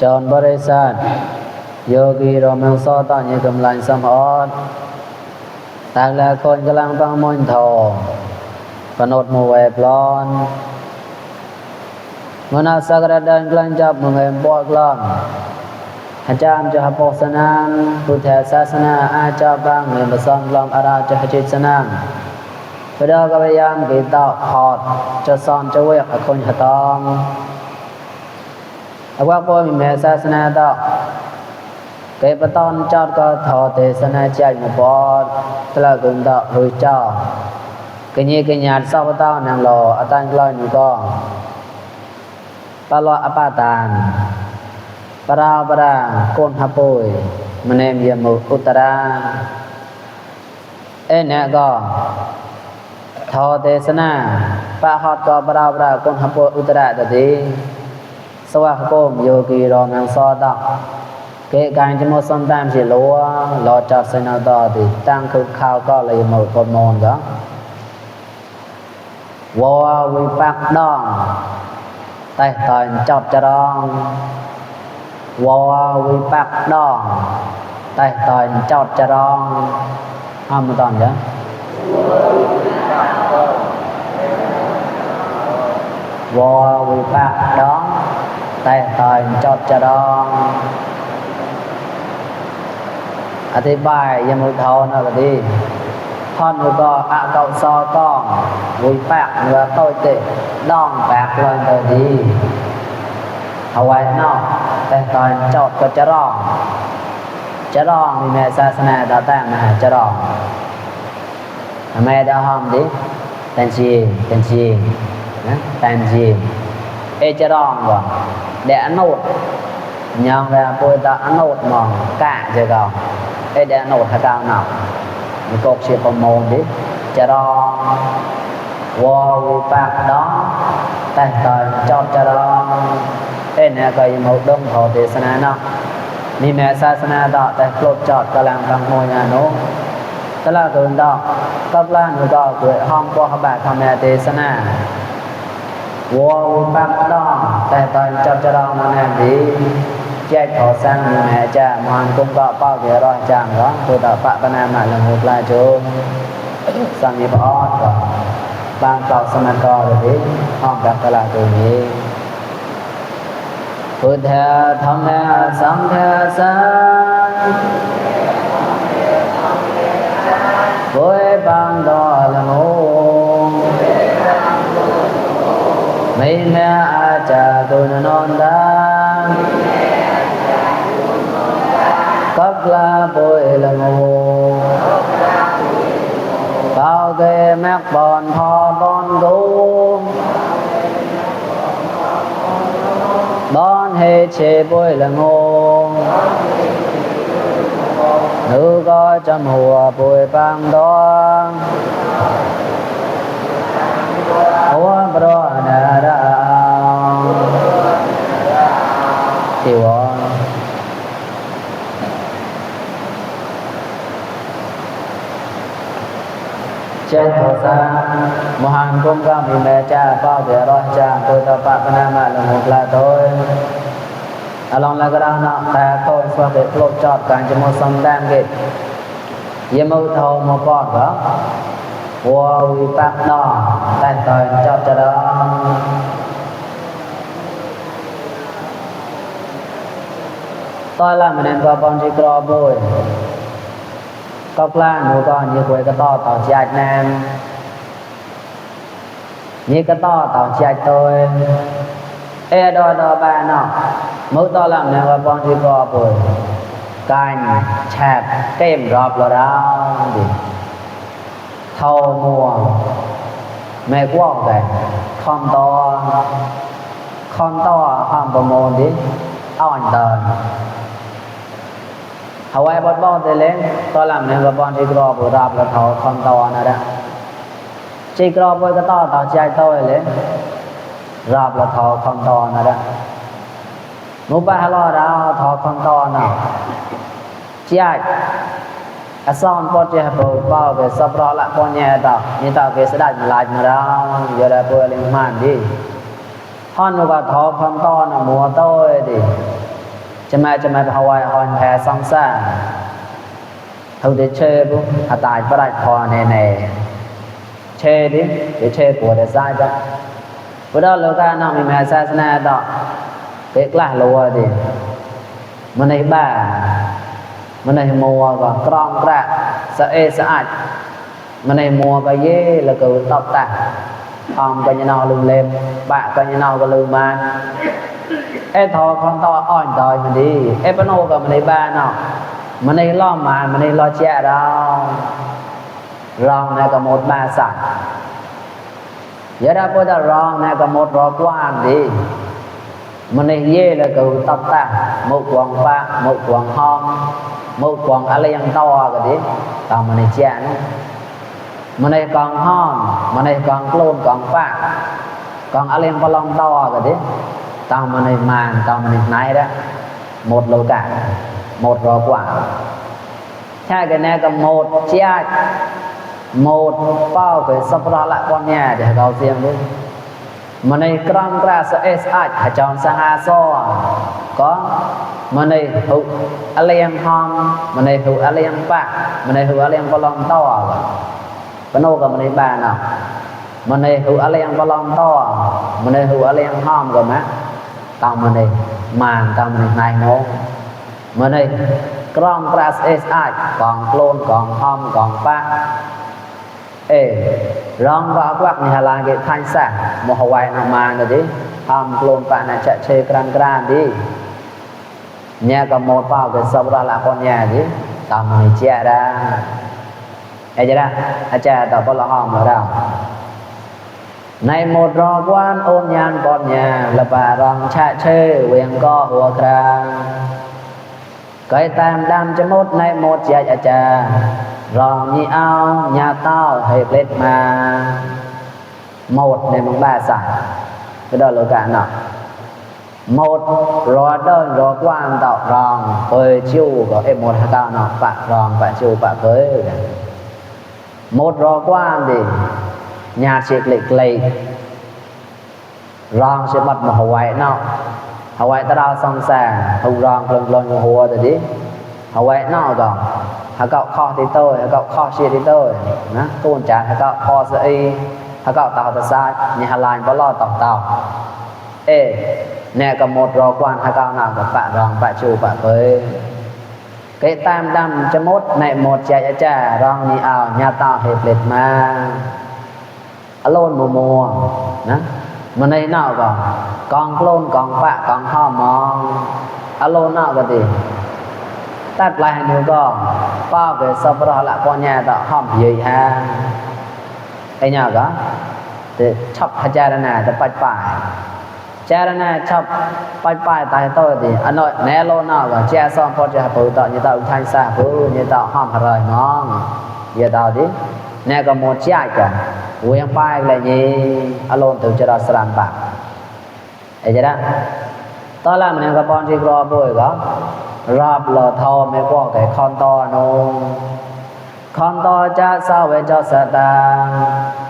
จอนบริษัทโยกีรอมังซอตอนนี้กำลังสมอดต่างละคนกำลังฟังมนต์ทองปนดหมู่แวบล้อนมนาสักระดันกลังจับมือเอ็มปวดกล้องอาจารย์จะปกสนามพุทธศาสนาอาจารย์บางเงินประสอนกลอมอาราจะจิตสนามพระเดากพยายามกีตาพอดจะสอนจะเวกคนหตองอาวปมีแม่ศาสนาตอกเกปตอนจอดก็ทอเทศนาใจหมู่ปอดตะกุนตอกรุยเจ้ากะญีกะญาติเศร้าเต้านางรออตันกลอยนี่ก็ปะลออปาตานปราปราโกนหะปุยมะเนมยมุอุตราเนี่ยก็ทอเทศนาปะฮอดก็ปราปราโกนหะปุยอุตระตะติสวะโกมโยกีรอมังซอตอกเกะการจะมอสันตามสิลัวรอจัดสนาตอติตั้งคือข่าวก็เลยหมดกมอนก็วอวิปักดองแต่ตอนจอบจะรองวอวิปักดองแต่ตอนจอบจะรองมาตอนจ้ะวอวิปักดองแต่ตอนจอบจะรองอธิบายยังมือเท่านะก็ดีท่อนมือก็อะเก่าซอต้องวิปักเนื้อโต้เตะด้องแปกเลยตัวดีเอาไว้นอกแต่ตอนจบก็จะร้องมีแม่ศาสนาดาแต้มนะจะร้องแม่ดาหอมดิตันชีนะตันชีจะร้องก่อนเดะโนดยังแล้ปวยตาโนดมองกะจะก่อนเดะโนดถ้าก้าวหนักมีกบเชียร์ประมงดิจะร้องวอวิปักดองแต่ตอนจบจะร้องเนี่ยก็ยังหมดดงขอเทศนาเนาะมีแม่ศาสนาดอกแต่ปลดจอดกำลังฟังโมยานุตะละเกินดอกกับล้านก็เกิดห้องปอขบาทำแม่เทศนาวอวิปักดองแต่ตอนจบจะร้องมาแน่ดีแยกขอสร้างมีแม่จ้ามานกุมก็เป้าเกี่ยวรอยจางก็ตัวต่อปะปนามาลงหุบลายโจสามีพระออดก็บางเป่าสมัครก็เลยห้องกับตลาดตัวนี้พุทธะธรรมะสังฆะสังโวยบังดอละโมไม่แม่อาจาตุนนอนดากับลาปุยละโมเป่าเกแมกบอนพอบอนกูบอนเฮเชปุยละโมนึกก็จำหัวปุยปังดองหัวปรนาดาวที่วอนเจ้าโทสามหันกุมก็มีแม่จ้าป้าเบียร้อยจ้าตัวต่อปะปนามาลงหุบลาโดยอลองละกระดานแต่โตสวะเกปลดจอดการจะมอสัมแดงเกยมือเท่ามอปอดก็วัววิปักนอแต่ตอนจอดจะร้องตอนละมันเองก็ปอนจิกรอบุยก็กล้าหนูก็ยืกไว้ก็ต่อใจแนมนี่ก็ต่อใจตัวดอบ้านเนาะมื้อตอนหลังเนี่ยก็ปอนที่ก็ป่วยการแชบเต็มรอบแล้วดิเท่ามัวแม่กว้างแต่คอมต่อห้ามประมวลดิอ่อนเดินเอาไว้บอดเล่นตอนหลังเนี่ยก็ปอนที่ก็ป่วยรับแล้วเท่าคอมต่อนะจ๊ะจีกรอบไว้ก็ต่อใจโตเลยราบละทอคอนตอนะจ๊ะมุบะฮะลอดาทอคอนตอนะเจียดอซอนปอเจฮะโปเป้าเกสับรอละปอนแยตานี่ตาเกสดามาลายมาราเยอะเปลิงมันดิฮอนก็ทอคอนตอนะมัวโตดิ จะมาภาวะอ่อนแพ้สองซ่าเท่าเดเชบุหาตายบ่ได้พอแน่ๆเชดิเดเชปวดได้ซ่าจ้ะบ่ได้โลกาเนาะมีแม่ศาสนาดอกเกะกล้าโลดิมันในบ้ามันในมัวก็กรองกระสะเอสะอาดมันในมัวก็เย่แล้วก็ตอบตาออมก็ยนอลืมเล่มบะก็ยนอก็ลืมมาเอทอคอนตออ่อนดอยมันดีเอปโนก็มันในบ้านเนาะมันในล้อมมามันในล้อแช่เรารองในกระหมดมาสักอย่าได้พูดรองในกระหมดรอกว้างดีมันในเย่แล้วก็ตอบตาหมกวงปะหมกวงห้องหมกวงอะไรยังต่อก็ดีตามมันในแช่นะมันในกองห้องมันในกองโคลนกองปะกองอะไรยังพลองต่อก็ดีตามมันในมานตามมันในไหนđó một lô cả một rò quảใช่กันแน่กับmột chia một bao cái sắp ra lại con nhà để vào riêng đi mà này cram ra sẽ SH hãy chọn sang ha so có mà này hữu alien hom mà này hữu alien bạc mà này hữu alien ballon to cái nô cái mà này bà nào mà này hữu alien ballon to mà này hữu alien hom rồi má tao mà này màn tao mà này nó mà này cram ra SH còn clone còn hom còn bạc rong vào quắc ni halang ke than sa mo hawai na ma na di am klon pa na cha che kran kran di nya ka mo pa ke sabra la kon nya di ta ma ni chia ra jara acha ta pa la hom ra nai một rò quan ôn nhan con nhà là bà rong cha che wen ko hua kra cái tam đam cho một nai một cha cha rong nhị ao nhà tao hay lết mà một này bằng ba sải cái đó là cả nào một rò đơn rò quan tạo rong với chiêu có em một hai cao nào bạn rong bạn chiêu bạn tới một rò quan thì nhà chiếc lịch lịch rong sẽ bật một Hawaii nào Hawaii ta đào xong sàng không rong lần lần hùa rồi đi Hawaii nào cònหากข้อที่โตหากข้อเชียที่โตนะต้นจากหากข้อเสียหากตาตาซาเนี่ยหลายบ่รอดตอกเนี่ยก็หมดรอกวนหากหน้าก็ปะรองปะชูปะเผยcái tam đam cho mốt này một chạy cha rong ni ao nhà tao hẹp liệt mà alone mùa mùa nè mà này nào còn clone còn pạ còn ho mong alone nào cái gìตัดลายหนูก็ป้าไปสับระละปอญญาตะห้อมใหญ่ฮะไอ้เนี่ยก็จะชอบพิจารณาจะปัดป่ายจารณาชอบปัดป่ายตายโตดิอันนั้นแนโลนอก็แจซ่อมพอจะปูต่อนี่ต่ออุทัยซาปูนี่ต่อห้อมอะไรน้องอย่าต่อดิแนก็หมดใจกันเวียงป้ายอะไรนี่อารมณ์ถึงจะรอสลันปากไอ้เจ้าตอนแรกมันยังกระปอนที่กรอบด้วยก็รับลอทอไม่พอแก่คอนตอโนคอนตอจะเศร้าเวเจ้าสตาง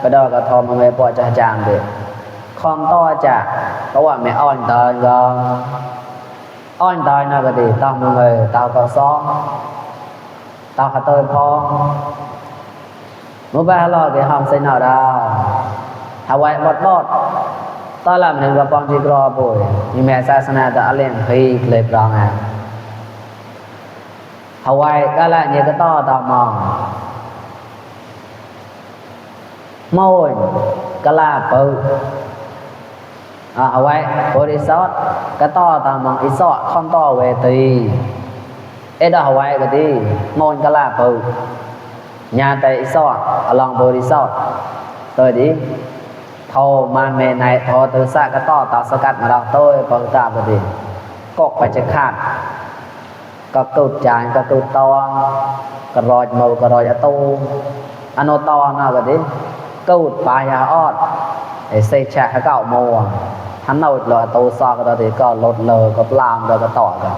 กระดอกระทอมาไม่พอจะจางเด็กคอนตอจะเพราะว่าไม่อ่อนตายก็อ่อนตายน่ะก็ดีตามมือเลยตาก็ซ้อตาขัดเตยพอมือไปหลอกแกหอมใส่หน้าดาวหาไว้บดตอนหลังหนึ่งกระปองที่กรอป่วยมีแม่ศาสนาแต่อเลี้ยงพีเลยปรองอ่ะHawaii cái là như cái to tò mò môi cái là bự Hawaii có resort cái to tò mò resort không to về tùy ấy đó Hawaii cái đi môi cái là bự nhà tại resort along bờ resort tôi đi thâu man mê này thâu từ xa cái to tạo sơ cắt mà đâu tôi có tạm cái gì cột phải chạy khátก็กดจานก็กดตองก็รอยมือก็รอยอะตูอันโนตอนน่ะก็ดิกดปลายาออดไอ้เซชะเขาเก่าโมหันเอาลอยตูซอก็ตอนนี้ก็ลดเลยก็ปลามเลยก็ต่อกัน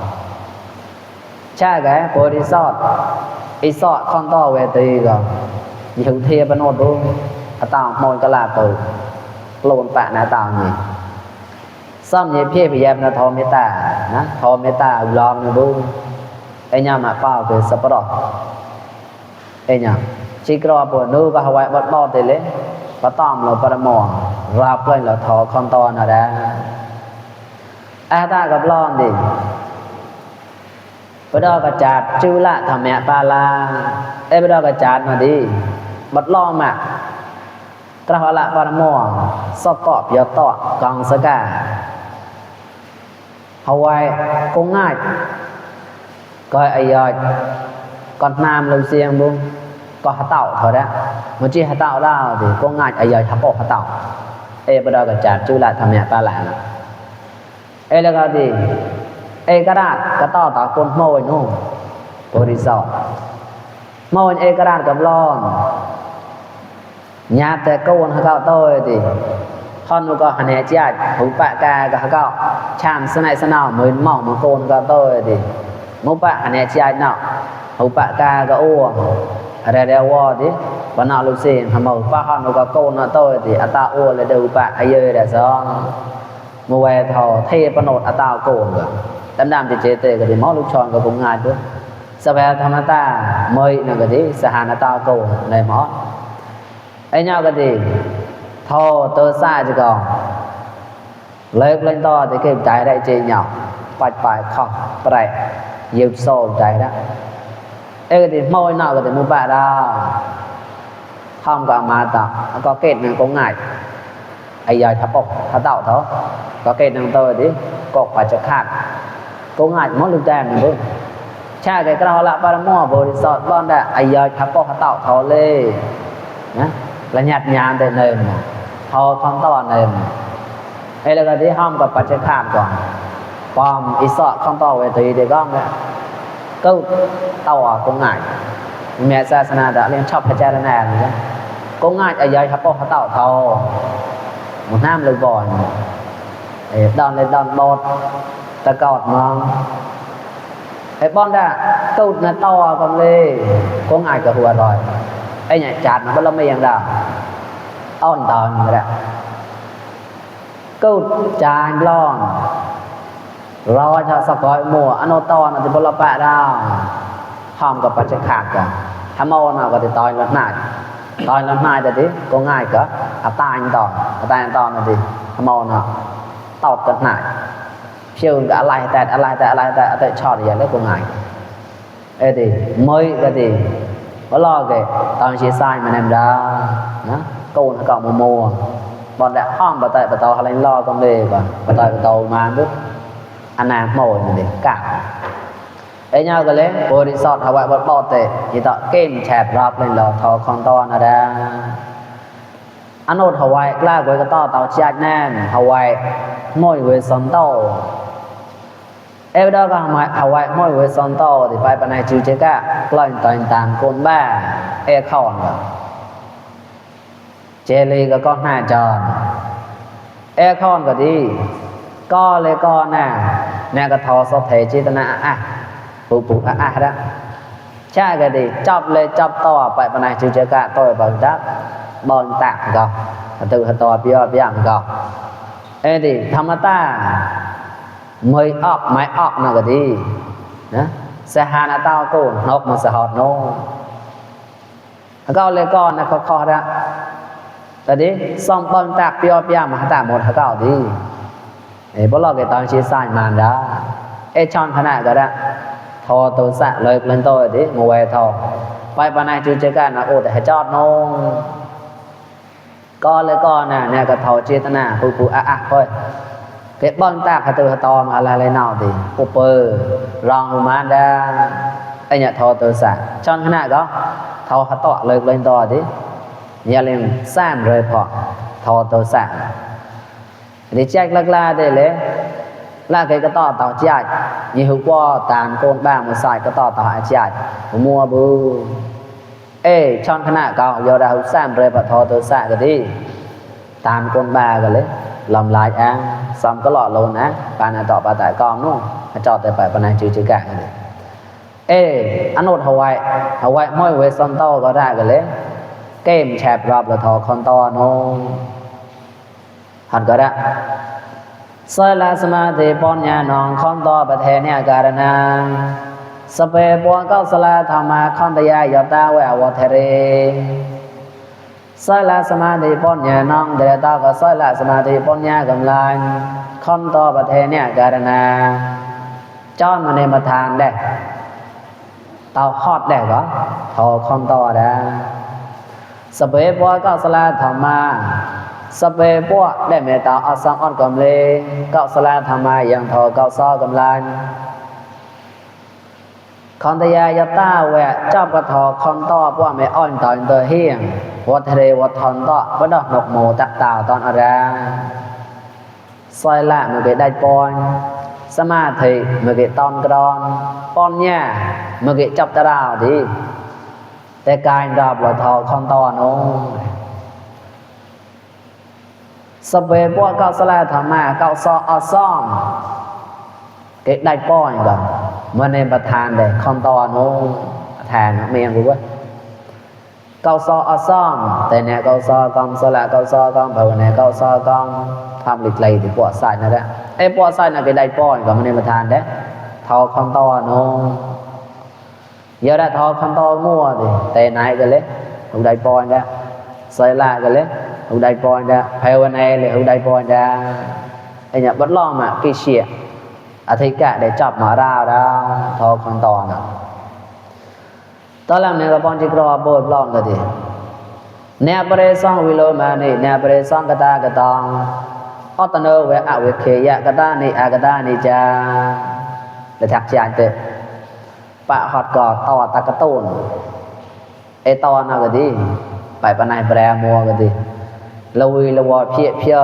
ใช่ไงโพธิสอดอีสอดคอนต่อเวทีก็อยู่เทียบโนดูตามมนก็ลาตูโลนแปะหน้าตานี่ ซ่อมเยเพียพยายามนะทอเมตตานะทอเมตตาอุลองนะดูไอ้ญามาเป้าคือสัปดาห์ไอ้ญาชิกรอปวนูก็หวายบัดบ่เตเลปะต้อมเราปรมอราบเพิ่นเราทอคอนตอนะดาอาตากับร้อนดิบดอกระจาดจุละธรรมะปาลาบดอกระจาดมาดิบัดล้อมะตระหละปรมอสอบตอบยอตอกกองสกาเฮาไว้คงง่ายcoi ai rồi con nam lâu xiên luôn có hạt tảo thôi đấy mà chỉ hạt tảo đâu thì có ngại ai rồi hạt bột hạt tảo bây giờ cái chả chưa lại tham nhà ta lại là cái gì cái đạn cái to tảo con mồi luôn tôi đi sọ mồi cái đạn cầm lon nhàแต่con hạt tảo tôi thì con có hạt nè chạy hú bạ ca cái hạt tảo chạm sân này sân nào mới mỏng một con cái tôi thìมุปะอันนี้ใจเนาะอุปะกาก็อ้วอะไรเดียวว่าดิปนาลุเซนทำเอาป้าฮอนก็โกนโตดิอัตตาอ้วเลยเดืออุปะอายุเดือดซ้อนมัวทอเทปโนดอัตตาโกนก็ดำๆเจเตก็ดิมอลูกชอนก็คงง่ายด้วยสภาธรรมตาเมยนั่นก็ดิสหานตาโกนในหมอไอ้เนาะก็ดิทอเตอซ่าจะก่อนเลิกเล่นต่อที่เก็บใจได้เจเนาะไปเข้าไปยืมโซ่ใจđó cái thì môi nào cái thì mua bạ đó không có mà tạo có kết năng có ngại ai giờ thắp bọc thắp tạo thôi có kết năng tôi đi cột phải cho khác có ngại món lương đàn mình đi cha cái đó là ba mua vô đi sọt bon đã ai giờ thắp bọc thắp tạo thôi lê nhá là nhạt nhàn để nền thôi không to nền đây là cái gì không có phải cho khác còn còn ít sọt không to về thì để con đấy câu tàu cũng ngại mẹศาสนาđã lên chọcพิจารณาเลยก็ง่ายใหญ่ครับพ่อเต่าทอหมดน้ำเลยบ่อยดอนเลยดอนบดตะกอดมองบอนได้câuน่ะต่อกันเลยก็ง่ายกับหัวลอยเนี่ยจัดมันก็ไม่ยังดาวอ้อนตอนนี่แหละcâuจานร้อนรอจะสกอยหมู่อโนตอนจะบลปะดาวหอมกับปัจจขาดกันถ้าโมน่ะก็จะตอยลัดหน้าแต่ดิก็ง่ายก็ตายต่อนั่นดิถ้าโมน่ะตอดกันหน้าเชื่อกับอะไรแต่ชอบอย่างนี้ก็ง่ายดิไม่ก็ดิก็รอแกตอนชี้ซ้ายมันเอ็มดานะกูนก็มัวบอลแดดห้องประตูอะไรรอกันเลยก่อนประตูมาปุ๊บอันนั้นโมยนี่กะไอ้เนาก็เลยบริษัทเอาไว้บนโต๊ะเตะยี่ต่อเกมแชร์รับเลยเราทอคอนตอนอะไรอันโน้ตเอาไว้กล้าไว้ก็ต่อเตาแชร์แน่นเอาไว้โมยไว้ซ้อนโตดอก็เอาไว้โมยไว้ซ้อนโตที่ไปปนัยจูเจก้ากล่อยต่อยตามคนบ้าเข้าอ่ะเจลีก็ก้อนหน้าจอนเข้าก็ดีก็เลยก็น่ะแน่ก็ทอสอบเทจิตนาปูแล้วใช่ก็ดีจับเลยจับต่อไปปนัยจูเจกะต่อยบอลจับบอลตักก็ตื่นต่อเปียงก็ดิธรรมตาไม่ออกไม่ออกน่ะก็ดีนะสหานาตาโกนนกมันสะหอดโนก็เลยก็นะคอแล้วแต่ดิส่องบอลตักเปียมาตาหมดก็ดีบ่รอcáiตอนชี้ซ้ายมาดาชอนขนาดก็ได้ทอตัวสะเลยเล่นตัวดิมวยทอไปปานายจูเจกันนะโอ้แต่ให้จอดนงก็เลยก็น่ะเนี่ยก็ทอเจตนาปูค่อยเก็บบอลตากตัวตอมอะไรๆนอกดิปูเปอร์รองมาดาเนี่ยทอตัวสะชอนขนาดก็ทอหะตอเลยเล่นตัวดิอย่าเล่นซ้ำเลยพอทอตัวสะđể check la để lấy là cái tỏ tàu chạy như hôm qua tàn côn bang một xài cái tỏ tàu chạy mua bù chọn khả năng cao giờ đã hút sam rồi và thò từ xa cái đi tàn côn ba cái lấy làm lại ăn xong có lọ luôn á bạn này tỏ bà tại con đúng không cho tới phải bạn này chưa cả cái này anh nốt Hawaii mỗi về son to có ra cái lấy game chẹp rập là thò con to nó hẳn có đã สลาสมาธิปัญญานองคอนตอประเทเนการณาสเปปวกสลาธรรมาคันตยายตาเวอวเทเรสลาสมาธิปัญญานองเดตาก็สลาสมาธิปัญญากำลังคอนตอประเทเนการณาจอนมาในมาทานได้เตาฮอดได้ก็ทอคอนตอได้สเปปวกสลาธรรมาสเปปวได้เมตตาอสังอ่อนกำเลกสลาธรรมายังทอกซอกำลังคอนตยายตาแวะจอบกระทอคอนตอพวกไม่อ่อนตอนเตเฮียงวัดทะเลวัดทอนตอบ่ดอกนกโมตักตาวตอนอะไรซอยละมันก็ได้ปอนสมาธิมันก็ตอนกรอนปอนเนี่ยมันก็จับตะราวดีแต่กายดาบว่าทอคอนตอโนสเปปวกสลาธรรมาเกาซออซ่อมเก็ได้ป้อนก่อนเมื่อในประธานได้คอนตอโนแทนเมียงรู้ว่าเกาซออซ่อมแต่เนี่ยเกาซอกองสละเกาซอกองเผาเนี่ยเกาซอกองทำหลีกเลยที่ปวดใส่นั่นแหละไอ้ปวดใส่น่ะก็ได้ป้อนก่อนเมื่อในประธานได้ทอคอนตอโนเยอะได้ทอคอนตอมั่วดิแต่ไหนกันเลยถูกได้ป้อนได้ใส่ละกันเลยถูกได้ป้อนได้เผาเนี่ยเลยถูกได้ป้อนได้ไอ้เนี่ยบัดล้อมอ่ะกี่เชี่ยอธิกะได้จับหมาราวดาทอคอนตอน่ะตอนหลังเนี่ยก็ปอนจิกรอโบดล้อมก็ดีเนปเรซังวิโลมานิเนปเรซังกตากตองอัตโนเวอเวเคยะกตานิอากตานิจาได้ทักจานเตปะฮอดกอตอตะกะตูนไอ้ตอน่ะก็ดีไปปะนายแปรมัวก็ดีละวีละวอเพี้ยเพี้ย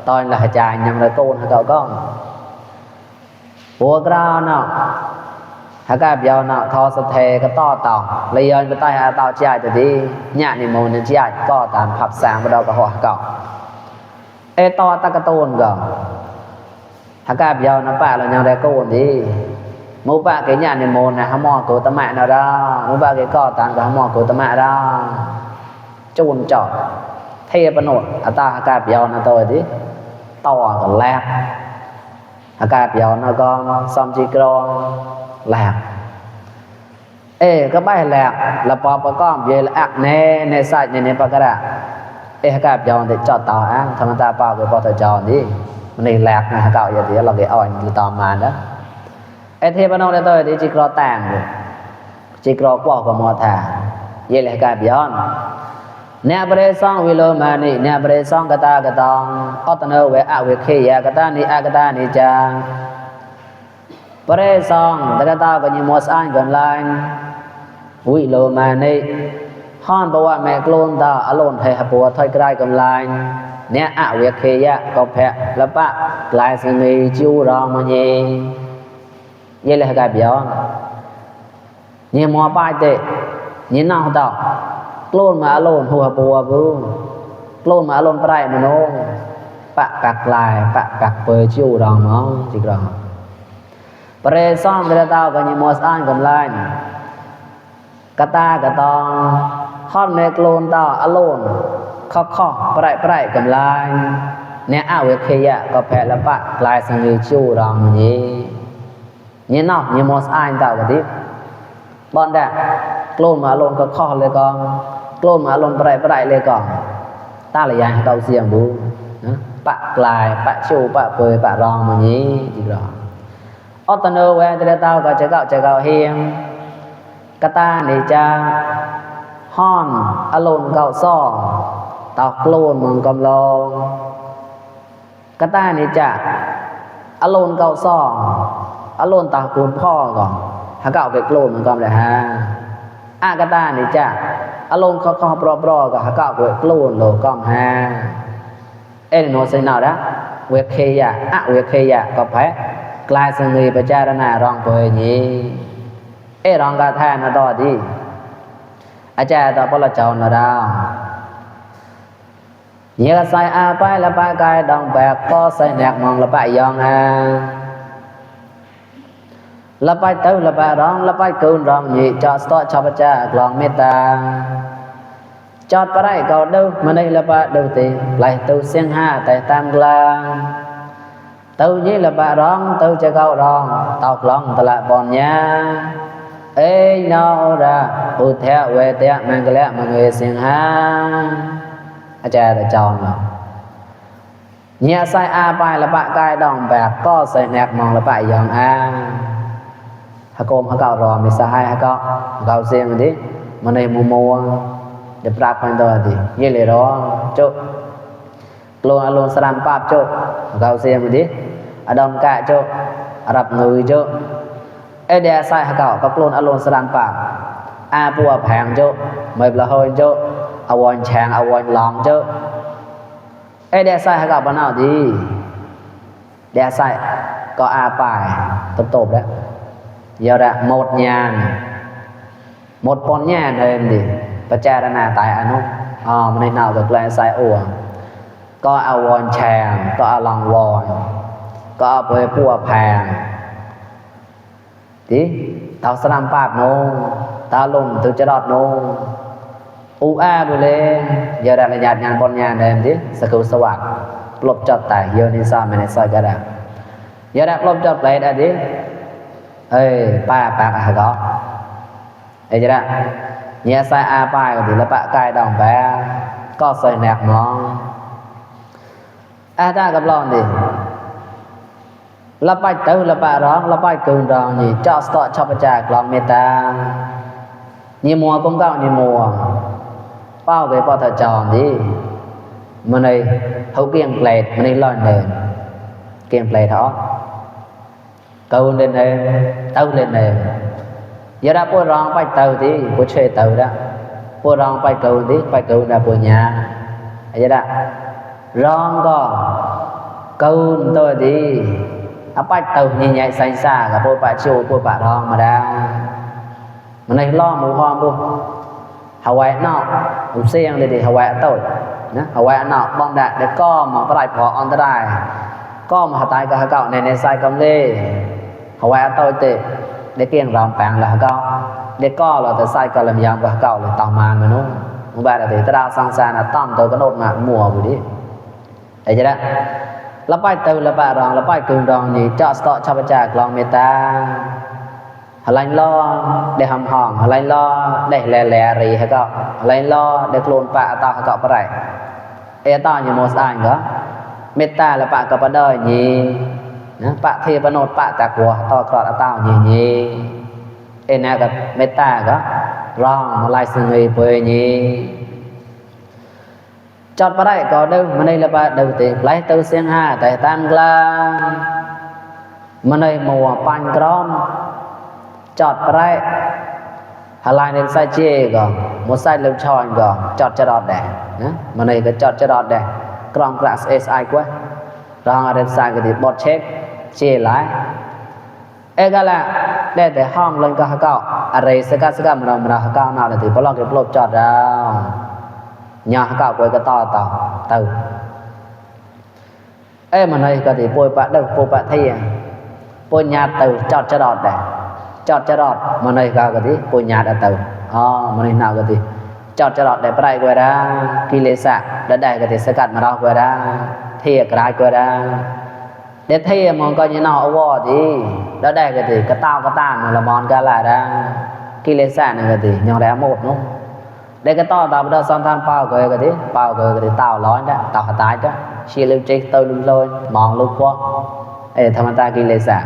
ตอนละหจายยังละตูนเฮาก็ปัวกราวเนาะหากาบยาวเนาะทอสะเทก็ต่อเต่าเลยยอนก็ใต้หาเต่าจ่ายจะดีญาตินิมนต์จ่ายก็ตามผับแสงบ่ดอกก็ฮอเก่าไอ้ต่อตะกะตูนก็หากาบยาวนะป้าแล้วยังได้โกนดีหมู่ป้าก็ญาตินิมนต์นะหมอโกตมะนะดาหมู่ป้าก็ตามก็หมอโกตมะดาจูนจอดเทปโนดอัตาหากาบยาวนะตัวดิต่อก็แลกอากาศยาวนะก็ซ้ำจีกรองแหลกก็ใบแหลกละปอประกอบเยละอักแน่ในสายในปากกระอากาศยาวได้จอดต่ออ่ะธรรมดาเปล่าก็ปอตจอนี่มันในแหลกนะเก่าอย่างที่เราได้อ่อนตามมานะเทปนองได้ตัวที่จีกรอแต่งจีกรอกว่ากับมอทาเยละอากาศยาวเนปเรซังวิโลมานิเนปเรซังกตากตองอัตโนเวอเวเคยะกตานิอากตานิจาปเรซังตะกตาก็ยิมอสอันกันไลน์วิโลมานิฮ้อนบอกว่าแม่กลูนตาอโลนให้หปัวถอยใกล้กันไลน์เนี่ยอเวเคยะก็แพะละปะกลายสมีจิวรองมาเยเยเลยกายเบียวเนี่ยมัวป้ายเตะเนี่ยน่าเต่ากลูนมาอโลนหัวปัวบูกลูนมาอโลนปลายมโนปะกักลายปะกักเปยจิวรองมองจิกรองปเรซ่อมเวลาเต่าก็ยิมอสอันกันไลน์กตากตองฮ้อนเมกโลนตาอโลนข้อปลายกำลายเนี่ยอเวเคยะก็แพะละปะกลายสังวิจูรองนี้เนี่ยนอกเนี่ยมอสอันตาก็ดิบอนแดกโลนมาอโลนข้อเลยก็โลนมาอโลนปลายเลยก็ตาละยางเก่าเสียงบูนะปะกลายปะชูปะเปยปะรองมานี้จิรออัตโนเวทเตาก็จะเก่าเฮียงกตานิจาฮ้อนอโลนเก่าซ่อตอกโลนมังกำลองกตานิจาอโลนเก่าซ่ออโลนตากูลพ่อก่อนถ้าเก่าไปโลนมังกำเลยฮะอากตานิจาอโลนข้อปลอๆก็ถ้าเก่าไปโลนโลกองฮะโนเซนาดะเวเคยะเวเคยะก็แพ้กลายสังเวยประจารณารองเปยนี้รองกาแทนนะต่อดีอาจารย์ต่อพระเจ้านะดาวเยกใส่อาไปละปากายดองแบกก็ใส่แนกมองละปายองละไปเต้าละไปร้องละไปกูนร้องยีจอดสตอชอบจ้ากลองเมตตาจอดไปได้ก็ดูมันได้ละไปดูตีไหลตูเสียงห้าแต่ตามกลาง tàu như là bà rong tàu cho cao rong tàu lòng tàu lại bọn nhà ê nào ra u theo về theo mang cái lẽ mà người xiên ha cha đã chọn rồi nhà sai a bài là bạn cài đồng bạc có sai nẹt mong là bạn dòng a hả côm hả cào rò mình sai hả cào xiên đi mà này mua để bạc quan tôi thì như vậy đó chốt luôn sẵn pháp chốt cào xiên đi ở đông cạ chốt rập người chốt ê đè sai hả cào có luôn sẵn pháp a bùa phèn chốt mày là hơi chốt a quần chàng a quần lòng chốt ê đè sai hả cào bạn nào đi đè sai có a bài tốt đấy giờ đã một nhà một con nhà này thì bà cha đã nà tại anh không mình nào được lại sai ủa có a quần chàng có a lòng vòi có a bùa bùa phèn tí tao sẽ làm pháp nô tao lùng từ chế đọt nô u a bùa lê giờ đã là nhạt nhàn con nhà này tí sẽ cứu sơ hoạt lộp chọt tại giờ nên sao mình sai cho đã giờ đã lộp chọt lại đã tí ê ba bạc à có ê chứ đã nhẹ sai a bài thì là bạn cài đồng bé có sợi nẹt mong a ta gặp lòng thì là bài tử là bài đó là bài cường đó nhỉ cho start cho bà lòng meta như mùa cũng cao như mùa bao về bao thời tròn đi mà này hậu kiềng plate mà này lòn nền kiềng plate đó câu lên nền tâu lên nền giờ đã bố rong bài tàu thì bố chơi tàu đó bố rong bài cầu thì bài cầu là bố nhà giờ đã rong có câu tôi thì bài tàu nhìn nhạy xanh xa cả bố bà chô bố bà rong mà đã mà này lo mù hoang bố Hawaii nọ cũng xiên thì Hawaii tội Hawaii nọ bong đạn để co mà có đại phó on tới co mà tại cả cậu này sai cầm lê Hawaii tội tệ để kiêng rong bảng là cậu để co là tới sai cả làm giang và cậu là tàu màn mà nó một bài là thì ta đào sang xa là tóm tới cái nốt mà mùa rồi đi thấy chưa đó là bài từ là bài rong là bài cường rong gì cho start cho bà lòng meta lanh lo để hầm hòm lanh lo để lè lè rì hay cậu lanh lo để clone bạ tao hay cậu có rải e tao như một anh đó meta là bạ cậu bắt đời nhỉ bạ thì bắt nốt bạ tạc của tao cọt tao nhỉ nhỉ e nè gặp meta đó wrong mà lại sự người bơi nhỉ chọn bắt đại có đâu mà đây là bạ đầu tiên lấy từ xiên ha tại tan la mà đây mùa pan crom chọt right halai nên sai chê gò một sai lưng tròn gò chọt cho đọt đẻ mà này cái chọt cho đọt đẻ crom class SI quá rong ở đây sai cái thì bot check chê lại ê cái là để hong lên cái cậu ở đây sẽ cái mà nó cậu nào thì có lo cái lốp chọt ra nhà cậu quay cái to từ ê mà này cái thì bôi bạn đâu bôi bạn thấy bôi nhà từ chọt cho đọt đẻ chọt cho đọt mà này cái gì bôi nhạt ở từ mà này nào cái gì chọt cho đọt để bài quay ra khi lệ sạ đã để cái gì sẽ cắt mà đọc quay ra thì cái quay ra để thi mà coi như nào over thì đã để cái gì cái tàn là món cái lại ra khi lệ sạ này cái gì nhỏ đẻ một đúng để cái to tao bắt đầu son than bao cái gì tao nói đó tao hạt tái đó chia lưu chơi tôi lưu lôi mòn lưu quá ê thằng ta khi lệ sạ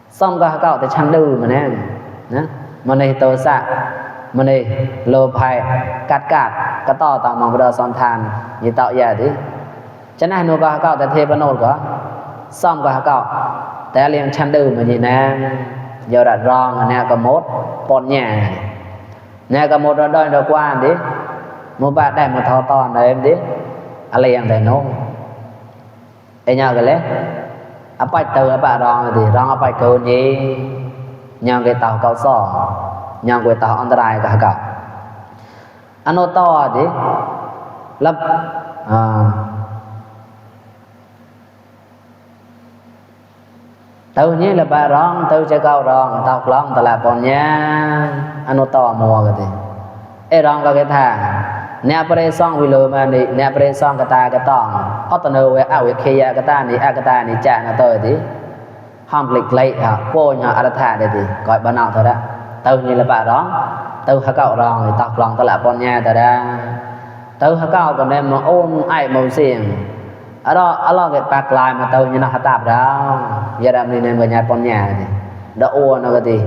xong cả cậu thì chăn đư mà nè mà này tôi xạ mà này lô phải cắt cái to tao mong bờ son than như tạo giờ thì cho nên nó cả cậu thì thêm vào nốt cả xong cả cậu té liền chăn đư mà gì nè giờ đã rong nè có mốt bọn nhà nè có một đôi đôi qua đi một bạn đem một thao to này em đi anh liền để nó em nhau cái lẽ apa từ apa rong thì rong apa câu gì nhang cái tàu cao sò nhang cái tàu an trai cả cả anh ô to thì lấp từ như là bà rong từ chơi cao rong tàu long tàu là bọn nha anh ô to mua cái gì ê rong cái thà អ្នកប្រេសងវិលោមានេះអ្នកប្រេសងកតាកតងអត់នៅវេអវិខយកតានេះអកតានេះចាណទៅទីហំក្លេកក្លេកពោញអរថាទេទីក៏បានអត់ទៅទៅនេះលបារងទៅហកោរងតោះក្លងតលបញ្ញាតដាទៅហកោក៏ណែមកអូនឯមកសៀងអឡគេបាក់ឡាយមកទៅញណហតាបដងយារមនេះបញ្ញាបញ្ញាទេដអូនក៏ទី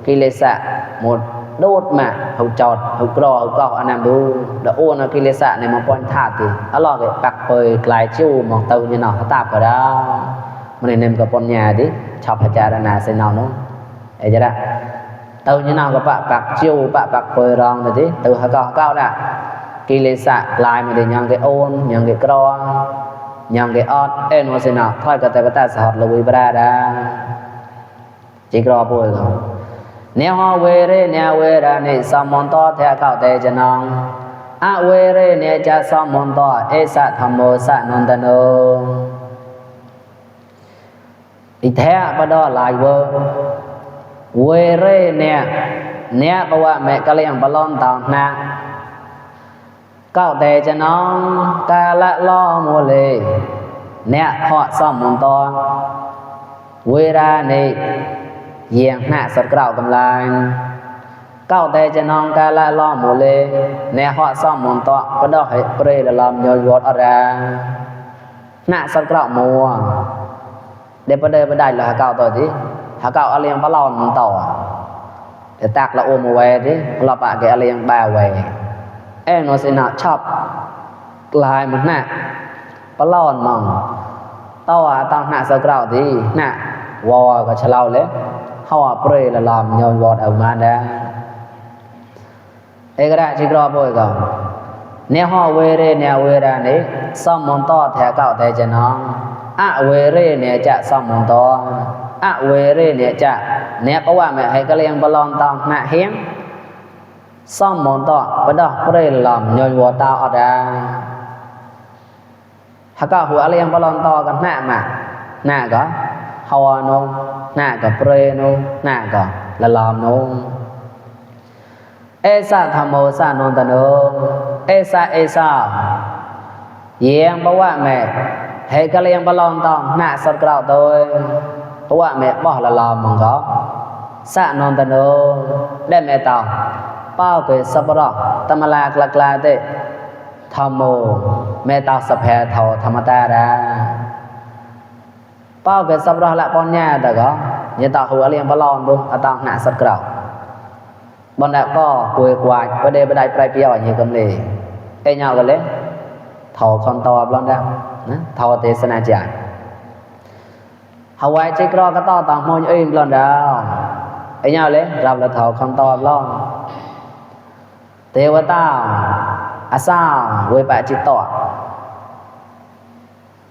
គិលេសៈmột đốt mà hậu chọt hậu cò hậu cọ anh em đu đỡ ôn nó kia lê sạ này mà quan thả thì lo cái bạc bơi lại chiu mong tàu như nào tạp cả đó mình nên có con nhà đi chọc hạt trà là sẽ nào nó ấy chứ đó tàu như nào có bạc chiu bạc bơi rong rồi đi từ hậu cọ cao đã kia lê sạ lại mà để nhang cái ôn nhang cái cò nhang cái ót em nó sẽ nào thôi cái ta sẽ hot là vui bra đã chỉ cò bơi rồi neo ho we re neo we ra ni samon to the kao te janang a we re ne cha samon to e sa thammo sa nandano i the ba do lai wo we re ne ba wa me ka liang balon taw na kao te janang ka la lo mo le ne ho samon to we ra ni Giang hạ sọt gạo cầm lại cao tê cho non ca la lo mù lê nè họ xong mòn tọ có đó hãy pre là làm nhồi vọt ở ra nạ sọt gạo mùa để bắt đây đại là cao tỏi tí hạ cao ở liền bắt lon mòn tỏ để tạc là ôm mùa về tí là bạn cái liền bà về em nó sẽ nạ chọc lại một nạ bắt lon mòn tao tao nạ sọt gạo tí nạ wow có chả lâu lấy họ pre là làm nhồi vọt ở mà đã ấy cái đại chỉ có bôi cả nếu họ về đây nếu về ra đấy xong món to thẻ cạo thẻ chân nó về đây nè chả xong món to về đây nè chả nếu có qua mẹ hay cái liền balon tao nạ hiếm xong món to bắt đầu pre là làm nhồi vọt tao ở ra hả cạo hùa liền balon toกันnạ mà nạ có hoa nô nạ có pre nô nạ có là làm nô ê sa tham mô sa nôn tần nô ê sa giang bảo quả mẹ hệ cái liên bảo lòng tòng nạ sọt gạo tôi bảo quả mẹ bỏ là làm mong có sa nôn tần nô để mẹ tàu bao cái sắp rõ tâm lạc là tệ tham mô mẹ tàu sắp hè thầu tham ta ra bao cái sắp rõ lại con nhà đã có như tao hùa liền bảo lòng luôn tao nạ sọt gạo bọn đã có quỳ quạt và đây bên đây phải biểu như cầm lì cái nhau cái lấy thầu con to bọn đã thầu thế sana chạy Hawaii chỉ có cái to tao môi im bọn đã cái nhau lấy làm là thầu con to bọn thế và tao sao với bạn chỉ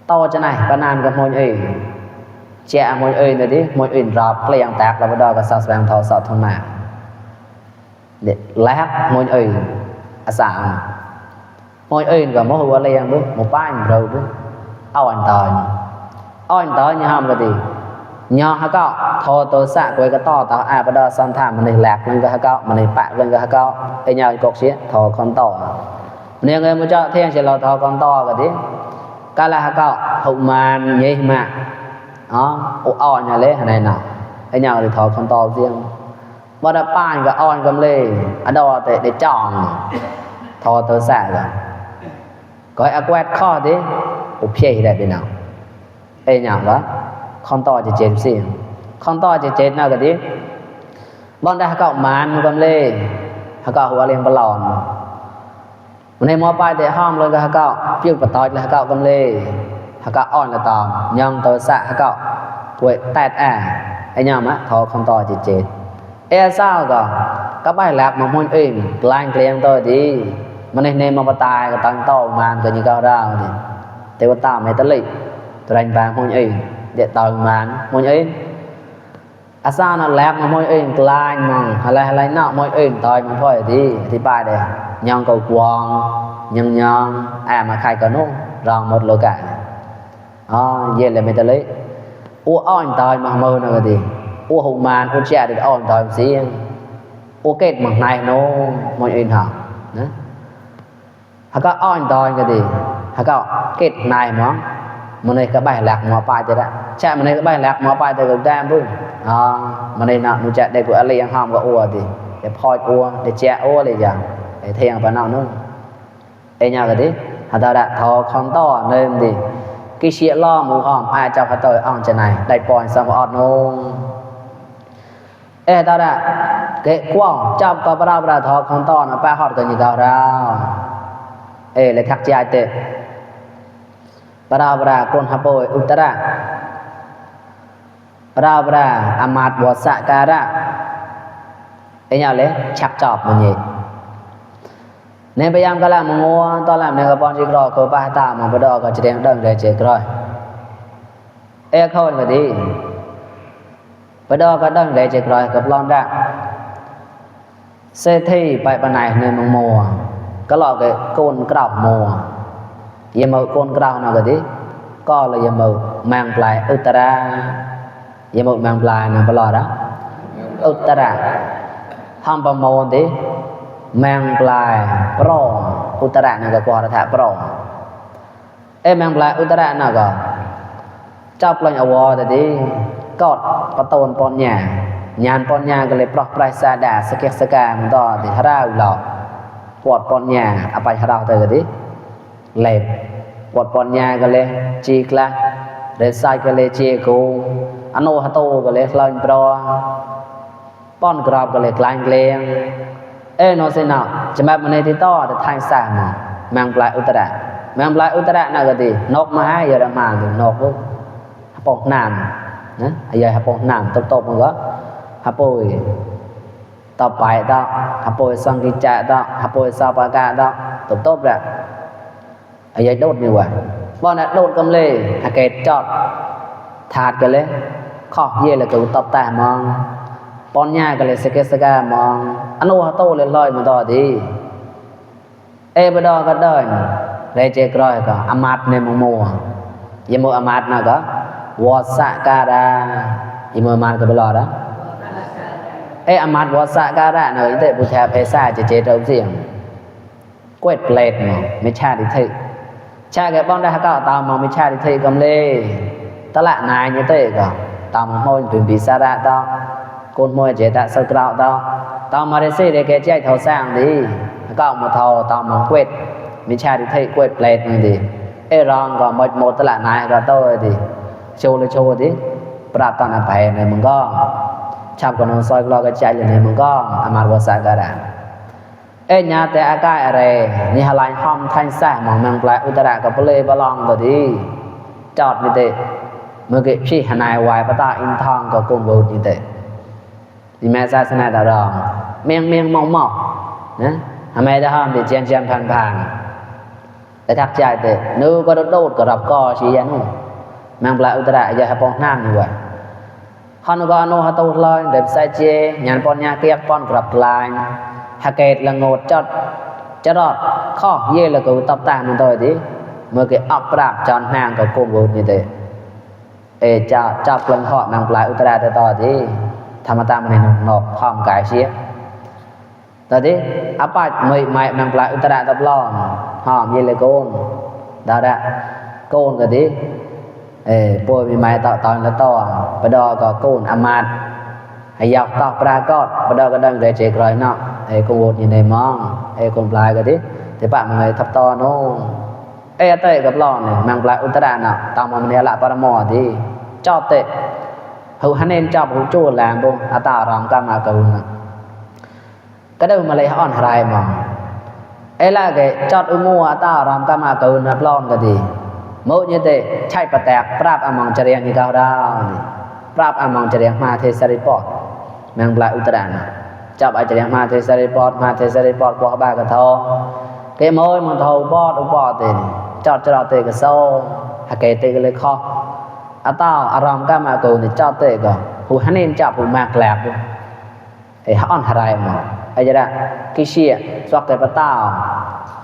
to cho này bạn ăn cái môi im trẻ môi im rồi đi môi im rạp lấy ăn tạc là bắt đầu cái sao sang thầu sao thôn mà để lát môi ơi xả môi ơi và môi hoa liền bước một ba rồi bước ao anh tới như ham cái gì nhỏ hả cậu thôi tôi xả quay cái to tao bắt đầu san thảm mình lạc lên cái hả cậu mình bạ lên cái hả cậu cái nhau cột xía thôi con to nên người mới cho thêm chỉ là thôi con to cái gì cái là hả cậu hậu màn gì mà đó ao nhà lấy này nào cái nhau thì thôi con to riêng mà đã bàn cái on cầm lê ở đâu để chọn thò tới xả rồi có quét kho thế ốp chê đẹp thế nào ê nhảm đó con to chỉ chết xì con to chỉ chết nào cái gì bọn đã cậu màn cầm lê cậu hùa liền bao lòn này mua bài để hòm lên cái cậu phiêu bật tỏi là cậu cầm lê cậu on là tòm nhầm tới xả cậu quậy tẹt anh nhầm á thò con to chỉ chết e sao cả các bài lạc mà môn im lanh liền tôi đi mà nên mà tài cái tăng to màn cái như cao đào thì thế có tao mấy tấn lịch tôi đánh vàng môn im để tầng màn môn im sao nó lạc mà môn im lanh mà hay là nọ môn im tôi mà thôi thì bài đây nhon cầu quang nhon mà khai cả nốt rong một lô cả về là mấy tấn lịch on tôi mà mơ nào thì hùng màn trẻ được ổn tòi xí kết bằng này nó mọi in hả ก็อ้อนตอนก็ดีก็เก็ดนายหมองมันนี่ก็ใบหลักหมอปลายจะได้ใช่มันนี่ก็ใบหลักหมอปลายแต่ก็แดมพุ่งมันนี่น่ะหนูจะได้กูอะไรยังห้ามก็อ้วดิđể phoi cua để che ôเลยจังไอ้เทียงปานเอานู่นไอ้เนี่ยก็ดิหาตาดะทอคอนต้อเนิ่มดิกิเสียล้อหมู่ห้อมอาเจ้าพระตอยอ่อนจะไหนได้ปล่อยสมอดนงเอ้ตาดะเกะกว้างจับกับเราทอคอนต้อนะป้าฮอดกันอยู่กับเราเลยทักใจเตะปราคนหาโปยอุตระปราอามาตวสการะnhau lấy chặt chọp mà nhỉ nên bây giờ các làm một ngô to làm nên các bọn chỉ rồi có ba ta mà bắt đầu có chỉ đem đơn để chơi rồi không là đi bắt đầu có đơn để chơi rồi các lon ra xe thi bài bài này nên một mùa có lọ cái côn cào mùa giờ màu côn cào nào cái đi có là giờ màu mang lại utara giờ màu mang lại là bao đó utara hamประมวลดิแมงปลายปรออุตระนั่นก็กว่าถะปรอแมงปลายอุตระนั่นก็จับลังอวแต่ดิกอดประตูนปอนหญ้าญาณปอนหญ้าก็เลยปลอกปลายสาดาสเกสกามันต่อที่หราหลอกปวดปอนหญ้าอภัยหราเตก็ดิเล็บปวดปอนหญ้าก็เลยจีกละเรไซก็เลยจีกูอโนหะโตก็เลยลอยปรอป้อนกรอบก็เลยกลางเกลียงโนเซนอจะแบบมันในที่ต่อแต่ทางสามแมงปลายอุตระแมงปลายอุตระน่ะก็ดีนกมาให้เยอรมันถึงนกปุ๊บปอกน้ำนะไอ้ยัยปอกน้ำตบมันก็ฮับปุยต่อไปต่อฮับปุยสังกิจจะต่อฮับปุยซาปากาต่อตบแหละไอ้ยัยโดดนี่ว่ะป้อนน่ะโดดกำเลยหาเกตจอดถาดกันเลยข้อเย่เลยก็ตบแต่มองปอนหญ้าก็เลยสเกสกามองอโนฮะโตเลยลอยมาต่อดีบดอก็เดินเลยเจกรอยก็อามัดในมัวยิมอามัดนะก็วอสการายิมอามัดก็บลอดะอามัดวอสการะเนยแต่ผู้ชายเพซ่าจะเจตเอาเสียงกวดเปลดเนาะไม่ชาดิทึชาแกป้องได้ก็ตามมองไม่ชาดิทึกำเลยตละนายเนี่ยเตก็ตามห้อยถึงปีศาจต่อcon môi chế tạ sơ cạo tao mà để xí để cái chạy thầu sang đi có một thầu tao mà quét mình cha đi thấy quét plate này đi rong có một tờ lạ này có tôi thì show điปราตอนอภัยในมึงก็ชอบคนซอยกลอกระจายอยู่ในมึงก็อามาวัสกระญาแต่อากาศอะไรนี่หลายห้องทันแซ่มองแมงปลาอุตระกับเลยบลองตัวดีจอดนี่เตะเมื่อกี้พี่หนายวายปตาอินทองก็กุมบูนี่เตะที่แม่ศาสนาดารองเมียงมองนะทำไมจะห้ามเดี๋ยวเจียนผ่านแต่ทักใจเตะนู้ก็โดดก็รับก่อชี้ยันนู่แมงปลาอุตระอย่าให้ปองน้ำนี่ว่ะฮอนก็โนฮะตูลอยเด็บใส่เจยันปอนยาเกียกปอนกลับลายฮะเกตละโงดจะรอดข้อเย่ละกูตบตามันตัวดิเมื่อกี้อัปราบจอนนางกับโกมบูนี่เตจับลังเหาะแมงปลาอุตระต่อดิธรรมตามันในนกห้อมกายเสียตอนนี้อัปปัดไม่แมงปลาอุตระตับล้อมห้อมเย่ละโกนดาระโกนกันดิป่วยมีไม้ต่อตอนละต่อประดอก็กูนอามาดให้ยอกต่อปลากอดประดอก็ดังเลยเจกรอยเนาะคงโวดอยู่ในมองคนปลายก็ดิแต่ปะมันเลยทับต่อโน่เตะกับล้อเนี่ยแมงปลาอุตระเนาะตามมันเนี่ยละปรมอดีจอบเตะหูฮันเนนจอบหูจูดแรงบุอาตารำกามากูนก็ได้มาเลยอ่อนหายมองละแกจอดอุโมอาตารำกามากูนล้อมก็ดีmỗi như thế chạy bật tẹt prap among chariang như cao đào prap among chariang ma thế saripot mang lại uttara chọc ai chariang ma thế saripot qua ba cái thâu cái môi mà thâu bot thì chọt cho tê cái sâu hạt cái tê cái lấy kho tao aram ca mà cầu thì cho tê cái hù hắn nên chọc hù mạc lẹp thì hắn hài mà ai vậy đó cái xia xoạc cái bắt tao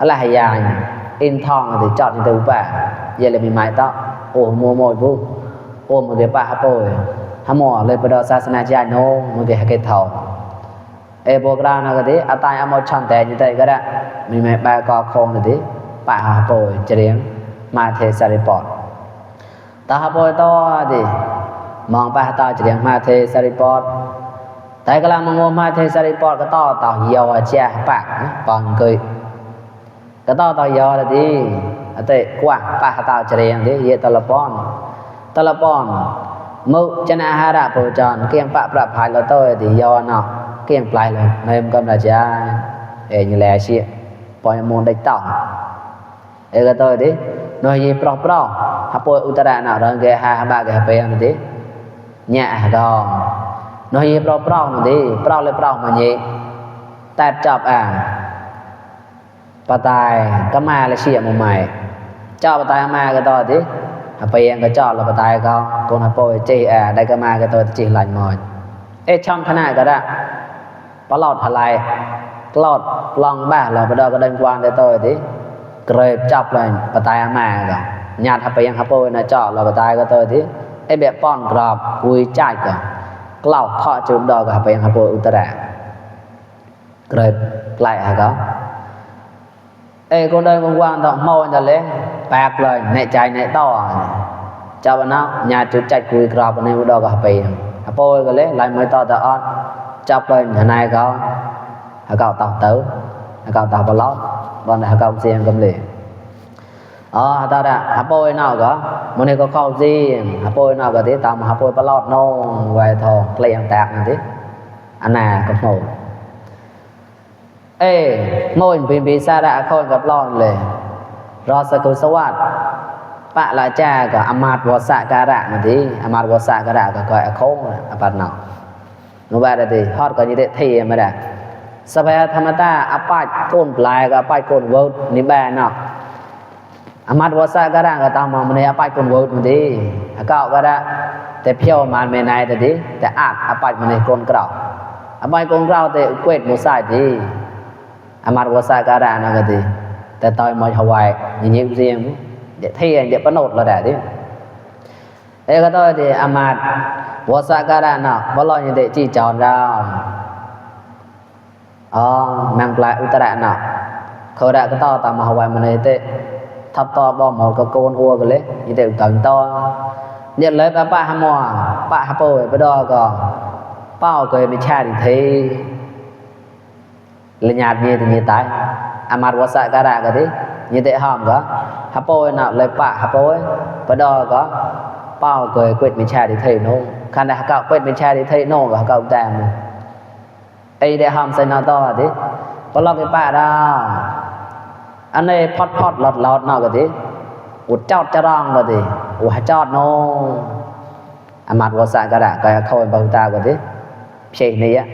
là hay dài in thong thì chọt như từ bà giờ là mình mãi tao mua mồi vu một cái bà hấp bồi hấp mỏ lên bắt đầu sa sana chạy nô một cái thầu bộ ra nó cái đấy à tai một chọn tè như thế cái đó mình mẹ bà có không được đấy ปะหาโปยเจริญมาเทสาริปอดตาหาโปยต่อดิมองไปหาตาเจริญมาเทสาริปอดแต่กำลังมองมาเทสาริปอดก็ต่อเหี่ยวแช่ปากปองเคยก็ต่อเหี่ยวละดิอะเตกว่าปะหาตาเจริญดิเยตะละปอนมุจนะหาระโปจรเกียงปะประภายละโตดิยอเนาะเกียงปลายเลยในมกำราชาnhư lẽ xịa bỏ môn đánh tỏng cái tôi đi nói gì pro hấp bôi utara nào đó cái hai ba cái hấp em đi nhẹ gò nói gì pro mà đi pro lên pro mà nhỉ tạt chọc bà tài cái ma là xịa một mày cho bà tài ma cái tôi đi hấp em cái chọn là bà tài con hấp bôi chị đây cái ma cái tôi chỉ lạnh mỏi trong khả năng cái đó bà lọt hả lại lọt lòng ba là bắt đầu có đánh quan để tôi tí kề chọc lên bà tay mà cả nhạt hấp yang hấp bôi nó chọn là bà tay của tôi tí ấy bẹ pon grab vui chạy cả lọt thọ chụp đo cả hấp yang hấp bôi utara kề lại hả có ấy con đây con quan đó màu anh ta lấy bạc lời nệ chạy nệ to cho bạn nào nhà chụp chạy vui grab bên này đo cả hấp bôi cái lấy lại mới to ta on chọc lên thế này có hào tàu tử hào tàu bò lót bọn này hào xiên cầm lì ta đã hào bôi nào có một này có khâu gì hào bôi nào có tí tàu mà hào bôi bò lót nông vài thò liền tạc này tí anh à có một môi vì xa đã khôi gặp lon lề rồi sẽ cứ xấu ạt bạn là cha của amad vô xạ ca rạ này tí amad vô xạ ca rạ có gọi khốn bạn nào nó về đây thì hot có như thế thì mà đãสภาธรรมตาอปาดโกนปลายกับอปาดโกนเวิร์ดนี่แบนเนาะอามัดวาสะก็ได้ก็ตามมาในอปาดโกนเวิร์ดมันดีก็ก็ได้แต่เพียวมันไม่นายแต่ดีแต่อาดอปาดมันในโกนกราวอปาดโกนกราวแต่เกวดมุสายดีอามัดวาสะก็ได้นะก็ดีแต่ตอยมาถวายอย่างนี้เสียงเดี๋ยวเที่ยงเดี๋ยวปนดเราได้ดิก็ตอยดีอามัดวาสะก็ได้เนาะเพราะเราอย่างเด็กจีจอนเราmang lại utara nào khởi đã cái to tao mà hỏi mình này tệ thắp to bom một cái con ua cái lấy như thế tận to nhận lấy ba ham mò ba hấp bôi bây giờ còn bao cái mình cha thì thấy là nhạt như thì như tại amad wasa cái ra cái thế như thế hòm có hấp bôi nào lấy ba hấp bôi bây giờ có bao cái quyết mình cha thì thấy nó khăn đã cạo quyết mình cha thì thấy nó và cạo tạm ấy để hòm xây nào to thế có lo cái bà đó anh này pot lọt nào cái thế ụt chót cho rong rồi thì ụt chót nó mặt vô sạ cái đã cái khôi bao ta cái thế chị này á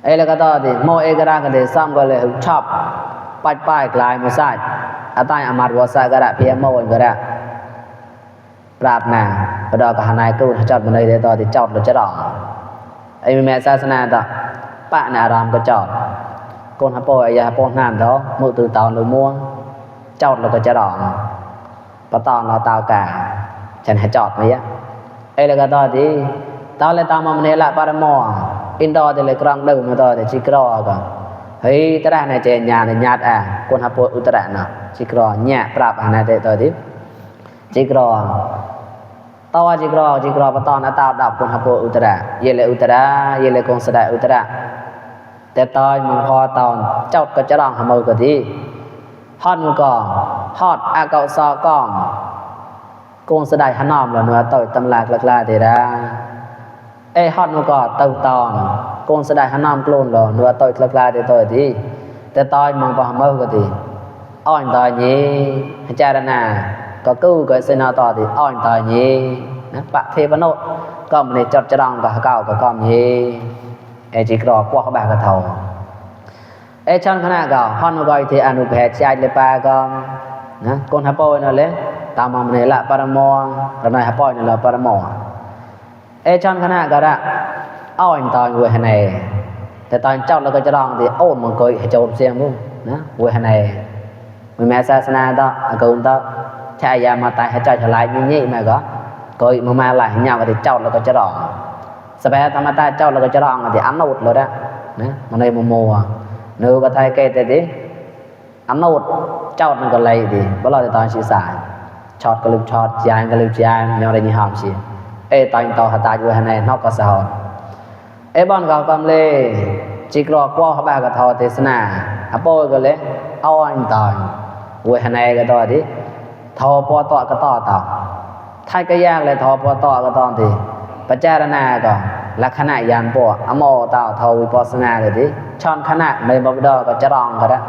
ấy là cái to thì mỗi cái ra cái thế xong rồi là chop pai lại một sai ở tay mặt vô sạ cái đã phía môi cái đã rạp nè ở đó cả hai cứ chót bên đây để to thì chót rồi cho rong ấy mẹ sa sana ta bạn là làm cái chọt con hấp bôi ya hấp nam đó mua từ tàu rồi mua chọt là cái chả đỏ và tàu là tàu cả chẳng hay chọt mấy á ấy là cái đó thì tàu lên tàu mà mình lại ba mò indoor thì lại còn đầu mà thôi thì chỉ cro cả ấy cái này trên nhà này nhạt con hấp bôi utara nào chỉ cro nhẹ prap này để tôi tiếp chỉ cro tao chỉ cro bắt tao tao đọc con hấp bôi utara ye le con sada utaraแต่ตอนมึงพอตอนเจ้าก็จะร้องหามือก็ดีฮอดมึงก่อนฮอดอาเกาซอก้องกงสดายหนอมแล้วเนื้อต่อยตำลากลาเดราฮอดมึงก่อนเต่าตอนกงสดายหนอมกลุ่นแล้วเนื้อต่อยลาเดต่อยดีแต่ตอนมึงพอหามือก็ดีอ่อนตอนนี้ให้จารณาก็กู้ก็เสนอต่อดีอ่อนตอนนี้นะปะเทปโนก็มันจดจะร้องกับเก่าก็กอมนี้chỉ có qua các bạn cái thầu trong khả năng cả hòn gọi thì anh phải chạy lên ba con hấp bôi nó lấy tao mà mình là paramo rồi này hấp bôi này là paramo trong khả năng cả đó anh toàn người nàyแต่ตอนเจ้าเราก็จะลองthì ônมันcoiให้โจมเสียงluônนะngười này người mẹ sa sana đó cũng đó chạy ra mà tạiให้เจ้าฉลาดnhư vậy mà có coi mà lại nhau thìเจ้าเราก็จะลองสบายธรรมดาเจ้าเราก็จะร้องที่อันนู้นเลยนะมันในมัวเนื้อก็ไทยเกตดิ อันโนดเจ้ามันก็เลยดิบ่รอตอนสิสายช็อตก็ลึกช็อตยางก็ลึกยางแนวได้มีหามสิตอนต่อหาตาอยู่หั่นนอกก็สะฮอนบ่อนก็กำเลจิกรอกว่าเขาบาก็ทอเทศนาอโปก็เลยเอาอันตอนเวหั่นก็ต่อดิทอปอต่อก็ต่อท้ายก็ยากเลยทอปอต่อก็ต่อติปัจจารณาก็ลักษณะยานปออโมตาทอวิปัสสนาเลยดิช่อนขณะในบ่ดอก็จะรองก็ได้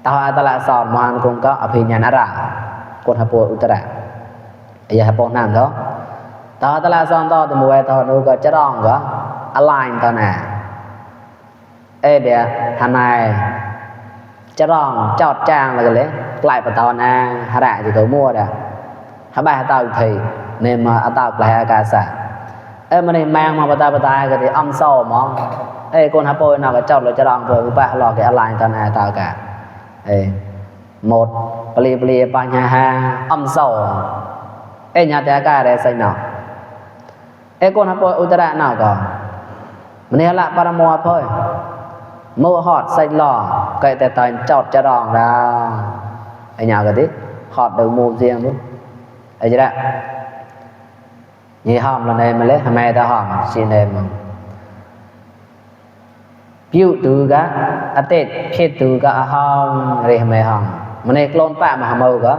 ตาอัตละสอนมานคงก็อภิญญาณระกฏหปอุตระอย่าปอน้ำเนาะตาอัตละสอนต่อตะมวยตอนูก็จะรองก็อไลน์ตอนน่ะเดี๋ยวหานายจะรองจอดจ้างแล้วก็เลยกลายไปตอนหาระอยู่ตัวมั่วเด้อหาบายหาตาอยู่ทีเนี่ยมาอัตากลายอากาศมันนี่แมงมาปตาก็ที่อ้อมโซ่มองคนหาโปยน่ะก็จอดเลยจะรองเปิดอุปะหลอกอไลน์ตอนตากะหมดปลีปัญหาอ้อมโซ่ญาติอากาศได้ใส่หนอคนหาโปยอุตระน่ะก็มันนี่ละปรมัวเพิ่นมือหอดใส่หล่อก็แต่ตอนจอดจะรองแล้วญาก็ดิหอดดูมูเสียงดูจะได้ยี่ห้อมละเนี่ยมันเลยทำไมตาหอมสิเนี่ยมันพิวตูกะอเตตเพชตูกะห้องเรียกไม่ห้องมันเนี่ยโคลนปะมาหาเมากะ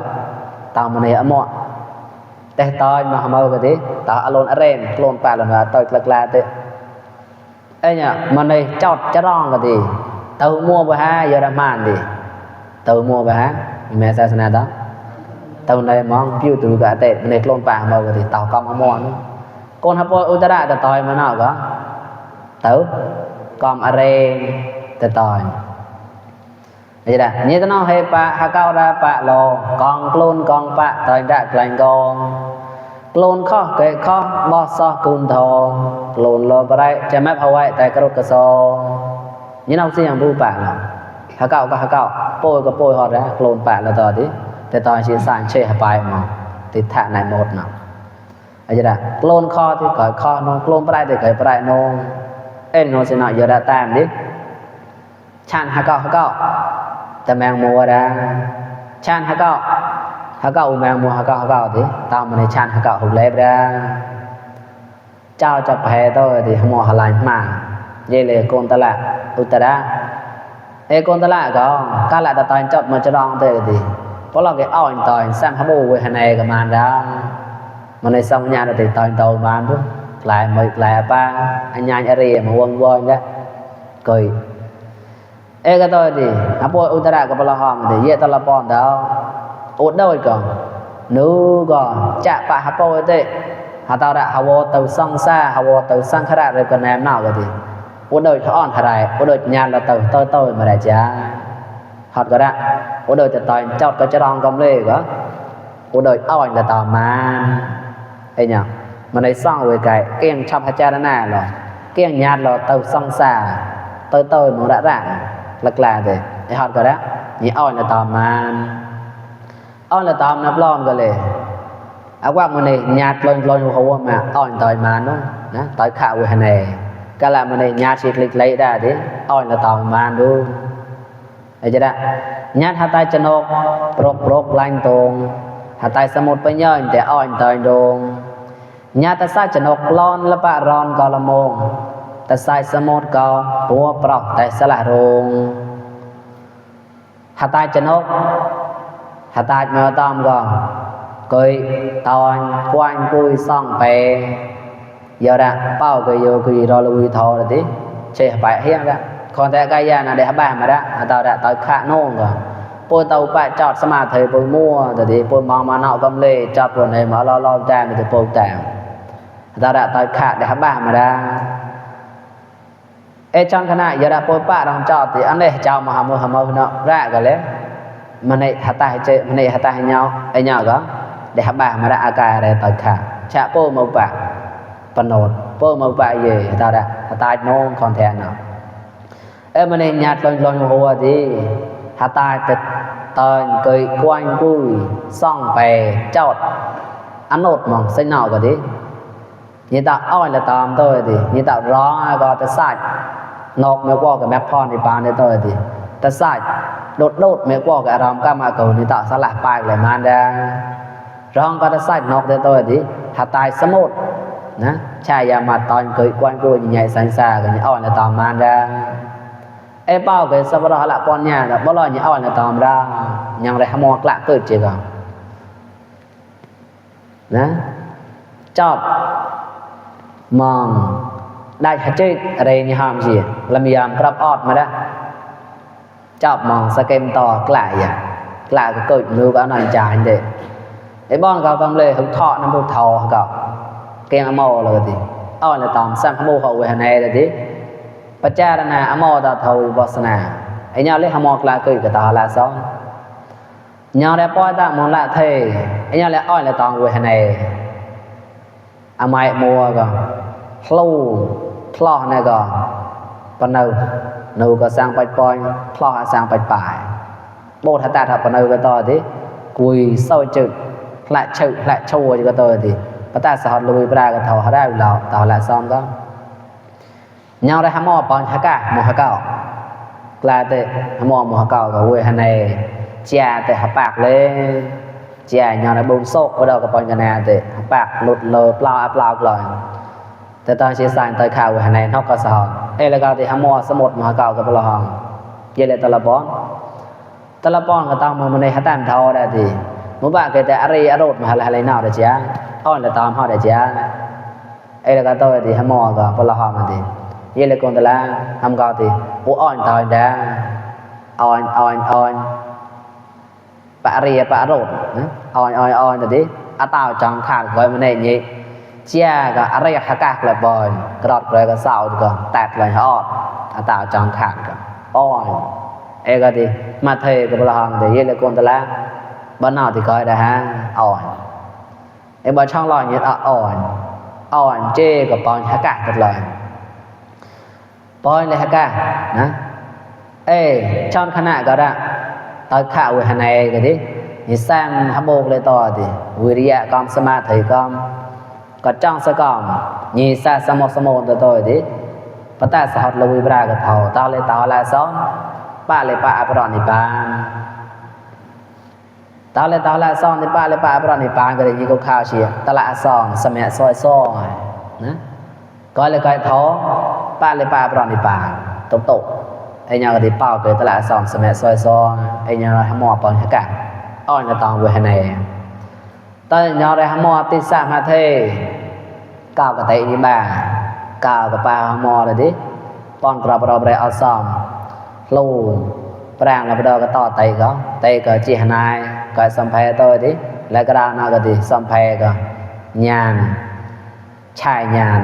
ตามมันเนี่ยอมอแต่ตอนมาหาเมากะดิตาอารมณ์อะไรโคลนปะแล้วนะตอยกลาเตเนี่ยมันเลยจอดจะร้องกะดิเติมมัวไปฮะเยอรมันดิเติมมัวไปฮะแม่ศาสนาđóตอนnày mongพิวตูกะเตตมันเนี่ยโคลนปะมาก็ดิตากอมอมอนคนหาปอยอุตระแต่ตอยมาเนาะก็เติกอมอะไรแต่ตอยนี่แหละนี่ตะเนาะเฮปะหาเก้าราปะโลกองโคลนกองปะตอยดะกลางกองโคลนข้อเกยข้อบ่ซอกุมทอโคลนโลบ่ได้จะแม่เอาไว้แต่กระรุกกระซอนี่เอาสิอย่างผู้ปะเนาะหาเก้าก็หาเก้าโปยก็โปยฮอดแล้วโคลนปะแล้วต่อดิแต่ตอนชีสานเชหไปมาติดถะในหมดเนาะจะได้โคลนคอที่ก่อยคอนงโคลนปลายที่ก่อยปลายนงโนสิเนาะอย่าได้ตามดิชันหาเก้าแต่แมงมัวได้ชันหาเก้าแมงมัวหาเก้าดิตามมันในชันหาเก้าหุบเล็บได้เจ้าจะแพ้ตัวดิหมอหลายมาเยเลยโกนตะละอุตระโกนตะละก็กาละตะตอนจดมันจะรองเตอดิเพราะเราcáiอ้อยตอยซ้ำฮับบูเวหันเอกับมันđóมันในซ้ำญาติตอยโตมันด้วยหลายมือหลายป้าอันญาติเรียมาวนđó cười cái tôi thìฮับบูอุตระกับเราหอมthì dễ tao là bọn đó út đôi còn nữ còn chạ paฮับบูthếหาตาระฮับบูtừ song xaฮับบูtừ sang khara rồi còn em nào thì út đôi cho on thải út đôiญาติเราtừ tôi mà đại chaหอดก็ได้โอ้โดยจะตอยจอดก็จะรองกำเล่ก็โอ้โดยอ้อยละต่อมาเนี่ยมันได้ซ่องไว้ไกลเกี่ยงชอบพระเจ้าหน้าหรอเกี่ยงญาติเราเติมซ่องซาเติมมันระหลักเลยไอ้หอดก็ได้นี่อ้อยละต่อมาอ้อยละต่อนับล้อมกันเลยเอาว่ามันนี่ญาติลอยหัวมาอ้อยต่อยมาเนาะนะต่อยข่าวไว้ให้แน่ก็ละมันนี่ญาติชิคเล็กได้ดิอ้อยละต่อมาดูจะได้ญาติหาตายจนกปรกลายตรงหาตายสมุดไปย่อยแต่อ่อนตอยดงญาติสายจนกร้อนละปะร้อนกอละมงแต่สายสมุดก็ปัวปลอกแต่สละรงหาตายจนกหาตายมาตอมก็เกยตอนกวนปุยซ่องไปเยอะละเป้าเกยโยกุยรอลุยทอเลยดิเชี่ยไปเฮี้ยงละcòn tại cái nhà này để ba mà đó tao đã tới khá nông rồi bôi tàu bạ chọt xem mà thầy bôi mua rồi thì bôi mong mà nọ cầm lê chọt bôi này mà lo ra thì bôi tèo tao đã tới khá để ba mà đó trong cái này giờ đã bôi bạ đồng chọt thì anh đây chào mà hầm nọ ra rồi đấy mà này hạt tai chơi mà này hạt tai nhau nhau đó để ba mà đã cái này tới khá chạ bôi màu bạ phần nốt bôi màu bạ gì tao đã hạt tai nông còn thèn nàoมันเนี่ยญาติลอยหัวดิหาตายแต่ตอนเกยกวนกุยซ่องไปจอดอันโนดมองใส่หน้าก็ดินี่ตาอ้อยละตามตัวดินี่ตาร้องก็แต่สายนกแม่ว่ากับแม่พ่อในปานในตัวดิแต่สาย đột mẹ qua cái ram ca mà cầu ni tạo sa la pai lại man ra rong có ta sai nọc để tôi đi hạ tài sớm mộtนะชายามาตอนเคยกวนกูใหญ่สังสากันอ่อนตอมมาดาไอ้เป้าก็สับระละปอนเนี่ยบ่รอนี่อ่อนตอมรายังได้หมอกละเกิดจิกนะจอบมองได้หะจิอะไรนี่หามสิละมียามกรับออดมาได้จอบมองสเกมต่อกลายอ่ะกลายก็เกิดมือก็นอนจานเด้ไอ้บ้องเขากำเลยหึงเทาะน้ำพุเทาเขาเกียงอโมเลยดิอ้อนเลยตอมสัมภโมเขาเวหนเลยดิปัจจารณาอโมตาเทวิปัสสนาไอ้เนี่ยเรียกอโมกลาเกิดกับตาลาซ้อนเนี่ยเรียกป้อยตามองละเทไอ้เนี่ยเรียกอ้อนเลยตอมเวหนอามายมัวก็พลูพลอเนี่ยก็ปนนูก็สร้างไปปอยพลอสร้างไปป่ายโบทัตตาทับปนก็ต่อดิกุยเศร้าจึกละเฉยละโชว์ก็ต่อดิปตาสหลุยปราก็เท่าได้เราต่อละซ้อมก็nhauได้หมอปอนฮะกะหมอฮะเก้ากลาเตหมอฮะเก้าก็เวหนเจียแต่หะปากเลยเจียnhauได้บ่มโซกบ่ดอกก็ปอนกันแน่เตหะปากหลุดเลยเปล่าอัปลาวกลอยแต่ตอนสิสานตอยข่าวเวหนนอกก็สอนแล้วก็ที่หมอสมุดหมอฮะเก้าก็บ่ละห้องเยเลตะละปอนก็ต้องมาในหะตามเท่าได้ติมุบะก็แต่อะเรอรดมาอะไรนาวได้จ้าอ้อนละตามเฮาได้จ้าแล้วก็ต่อที่หมอก็บ่ละห้องติเยเลกอนตะลาทำก็ติโออ่อนตอยดาอ่อนปะเรียปะโรดนะอ่อนตะดิอะตาวจังขาดไว้มาในนี้เจียก็อะเรหะกะละบ่อยกรอดกรก็เศร้าก็แตกเลยฮอดอะตาวจังขาดก็อ่อนก็ติมาเทก็บ่ละห้องติเยเลกอนตะลาบ่นาวที่ก้อยได้ฮะอ่อนบ่ช่องลอยนี่อ่อนเจก็ปอนฮะกะตัดเลยปอยเลยฮะกะนะช่อนขณะก็ได้ตอนข่าวเวหนก็ดินี่สร้างหโมกเลยต่อดิวิริยะกอมสมาธิกอมก็จ้องสะกอมนี่ซาสมสมนตัวดิปตาสหัสลวิบราก็เท่าตาเลยตาละซ้อนป้าเลยป้าอปรนิพานตาเลยตาละซ้อนที่ป้าเลยป้าอปรนิพานก็ได้ยินข่าวเชียตะละซ้อนสมัยซอยนะก็เลยก็ท้อป้าเลยป้าปรนิปานตกไอ้ยาก็ได้เป้าเกิดตลาด2สมัยซอยไอ้ยาหมอปอนฮะกะอ้อนก็ตองเวหนตอนยาได้หมอติสามาเทก้าวก็ไตนี่บ้าก้าวก็ป้าหมอเลยดิปอนกรอบเราได้เอาซ้อมลูปรางแล้วบ่ก็ต่อไตก็จิหนายก็สัมภะตัวดิแล้วก็ดาวนาก็ดิสัมภะก็ญาณชายญาณ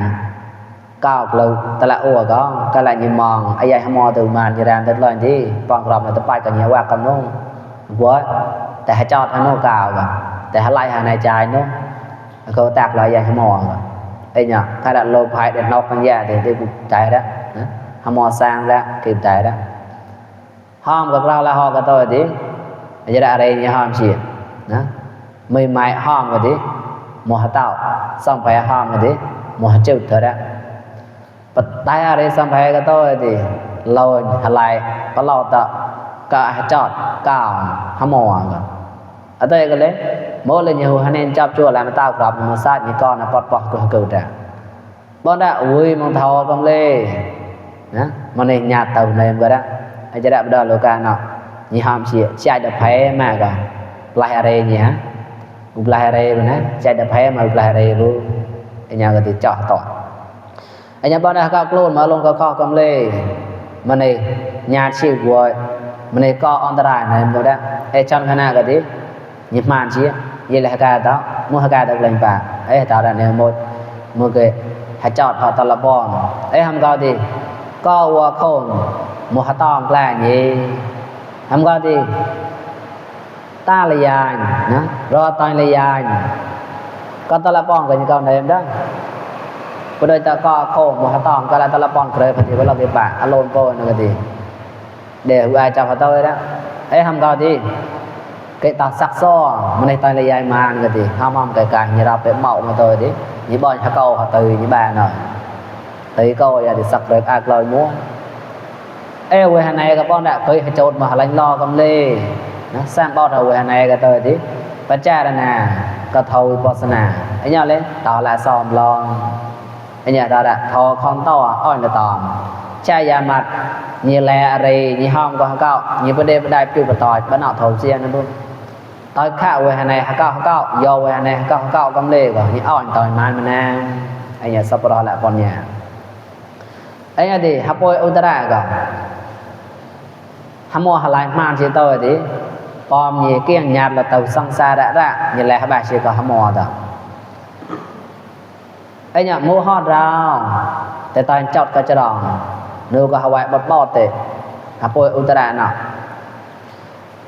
ก้าวเลยตะละอัวก็ละยิมองไอ้ยายหมอตัวมันจะแรงตัดลอยที่ปองกรอบมันจะไปกันเนี่ยว่ากันนู้นหัวแต่ให้จอดให้โน่ก้าวก็แต่ให้ไล่หาในใจนู้นเขาแตกลอยยายหมอก็ไอ้เนี่ยถ้าดัดโลภายเด็ดนอกกันแย่thì tôiใจแล้วนะหมอสร้างแล้วเก็บใจแล้วห้อมกับเราละห้อกับตัวดิจะได้อะไรเนี่ยห้อมเฉียดนะไม่ไม้ห้อมกันดิหมอเต้าส่องไปห้อมกันดิหมอจุดเถอะปัตตายอะไรสัมภาระก็ตัวดิลอยอะไรก็เราต่อก็จอดก้าวหมอกันอะไรก็เลยโมเลยอยู่ฮันเองจับจั่วแล้วมันต้ากลับมันซาดนี่ก้อนนะปอดก็เกิดอ่ะบ่ได้อุ้ยมันเท่ากำเลยนะมันในญาติเต่าในมันก็ได้ไอ้จะได้บ่ได้โลกาเนาะนี่ห้ามเสียใจดะแพ้มากก็ลายอะไรเนี่ยอุปลายอะไรนะใจดะแพ้มาอุปลายอะไรรู้ไอ้ญาก็ติดจ่อต่อไอ้ญาบ่ได้ก็โกรธมาลงก็ข้อกำเลยมันในญาติชื่อวัวมันในก็อันตรายในมันก็ได้ไอ้จันขนาดก็ดิยิบมันชี้ยี่เลยกาต่อมัวกาตะเล่นป่าต่อได้เนี่ยหมดมัวเกยให้จอดพอตะละบอนทำก็ดีก็วัวโคนมัวตอมแกล้งยี่ทำก็ดีตาเลยยานนะรอตอนเลยยานก็ตะละบอนก็ยังเก่าในได้ก็โดยจะก็โคนมัวตอมก็แล้วตะละบอนเคยพอดีว่าเราไปป่าอารมณ์โปนก็ดีเดี๋ยวไอ้จับพอตเลยนะทำก็ดีcái ta sắc so mà này tay là dài màn cái gì ham ham cái như ra phải mạo mà tôi đi như bọn hả câu họ từ như bà rồi tới câu giờ thì sắc được ác lời múa เวหาไหนก็ป้อนได้เคยให้โจทย์มาลังรอกำเลนะสร้างป้อนเอาเวหาไหนก็เตยที่ปัจจารณาก็เท่าวิปัสสนาไอ้เนี่ยเลยต่อละซ้อมลองไอ้เนี่ยต่อละทอคอนต่ออ้อยละตอมใช่ยามัดนี่แลอะไรนี่ห้อมก็เก้านี่ประเดี๋ยวได้ปิวประต่อยบ้านนอกถงเสียนั่นด้วยตอยข้าเวหาไหนเก้ายอเวหาไหนเก้ากำเลก็นี่อ้อยต่อยมันนางไอ้เนี่ยสับปะรดละปอนเนี่ยไอ้เนี่ยดิฮับปอยอุตระก็ฮัมโมหลายมานสิโตดิปอมนี่เกี้ยงญาติละเตาสังสาระระนี่แหละบาสิก็ฮัมโมตอไอ้เนี่ยหมู่ฮอดราวแต่ตอนจอดก็จะรองนูก็หวายบ่เตฮับปอยอุตระเนาะ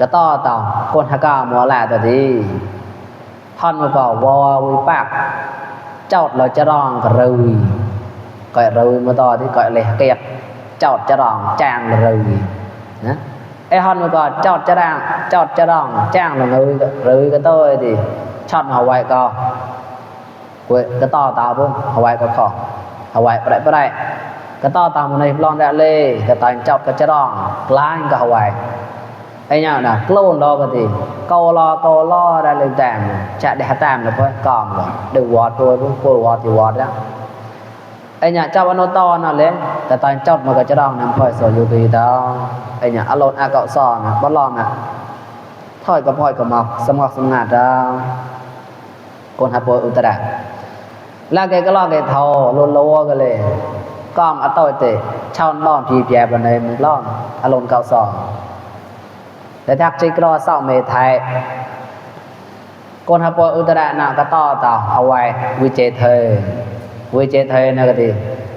ก็ต่อคนหะก้าหมัวแลตัวดีท่อนก็วอวิปากเจ้าเราจะรองก็รุยก็รุยมาต่อที่ก็เลยเกียบเจ้าจะรองแจ้งรุยนะไอ้ฮอนก็เจ้าจะรองแจ้งรุยก็ตัวดีช็อตหวายก็ต่อพุ่งหวายก็ขอหวายไปได้ก็ต่อมันในลองได้เลยก็ตอนเจ้าก็จะรองกลางก็หวายไอ้เนี่ยนะกล้นรอก็ดีกอลอได้เลยแต่จะได้ตามเลยเพื่อกองเลยดูวอดตัวพวกวอดที่วอดแล้วไอ้เนี่ยเจ้าอนุตอนนั่นเลยแต่ตอนจดมันก็จะร้องน้ำพ่อยโซยูบีดาวไอ้เนี่ยอารมณ์อากาศซอนนะบ้านลอมนะพ่อยกับหมอกสมองสมงาดาวคนหับปวดอุตระแล้วแกก็ลอกแกเท่าโลกันเลยก้อมอัตโตเตะเช่าล้อมทีแย่บนในมือล้อมอารมณ์เก่าซอนแต่ทักจิกรอเศร้าเมทัยคนหับปวดอุตระน่ะก็ต่อเอาไว้วิเจเธอนะก็ดี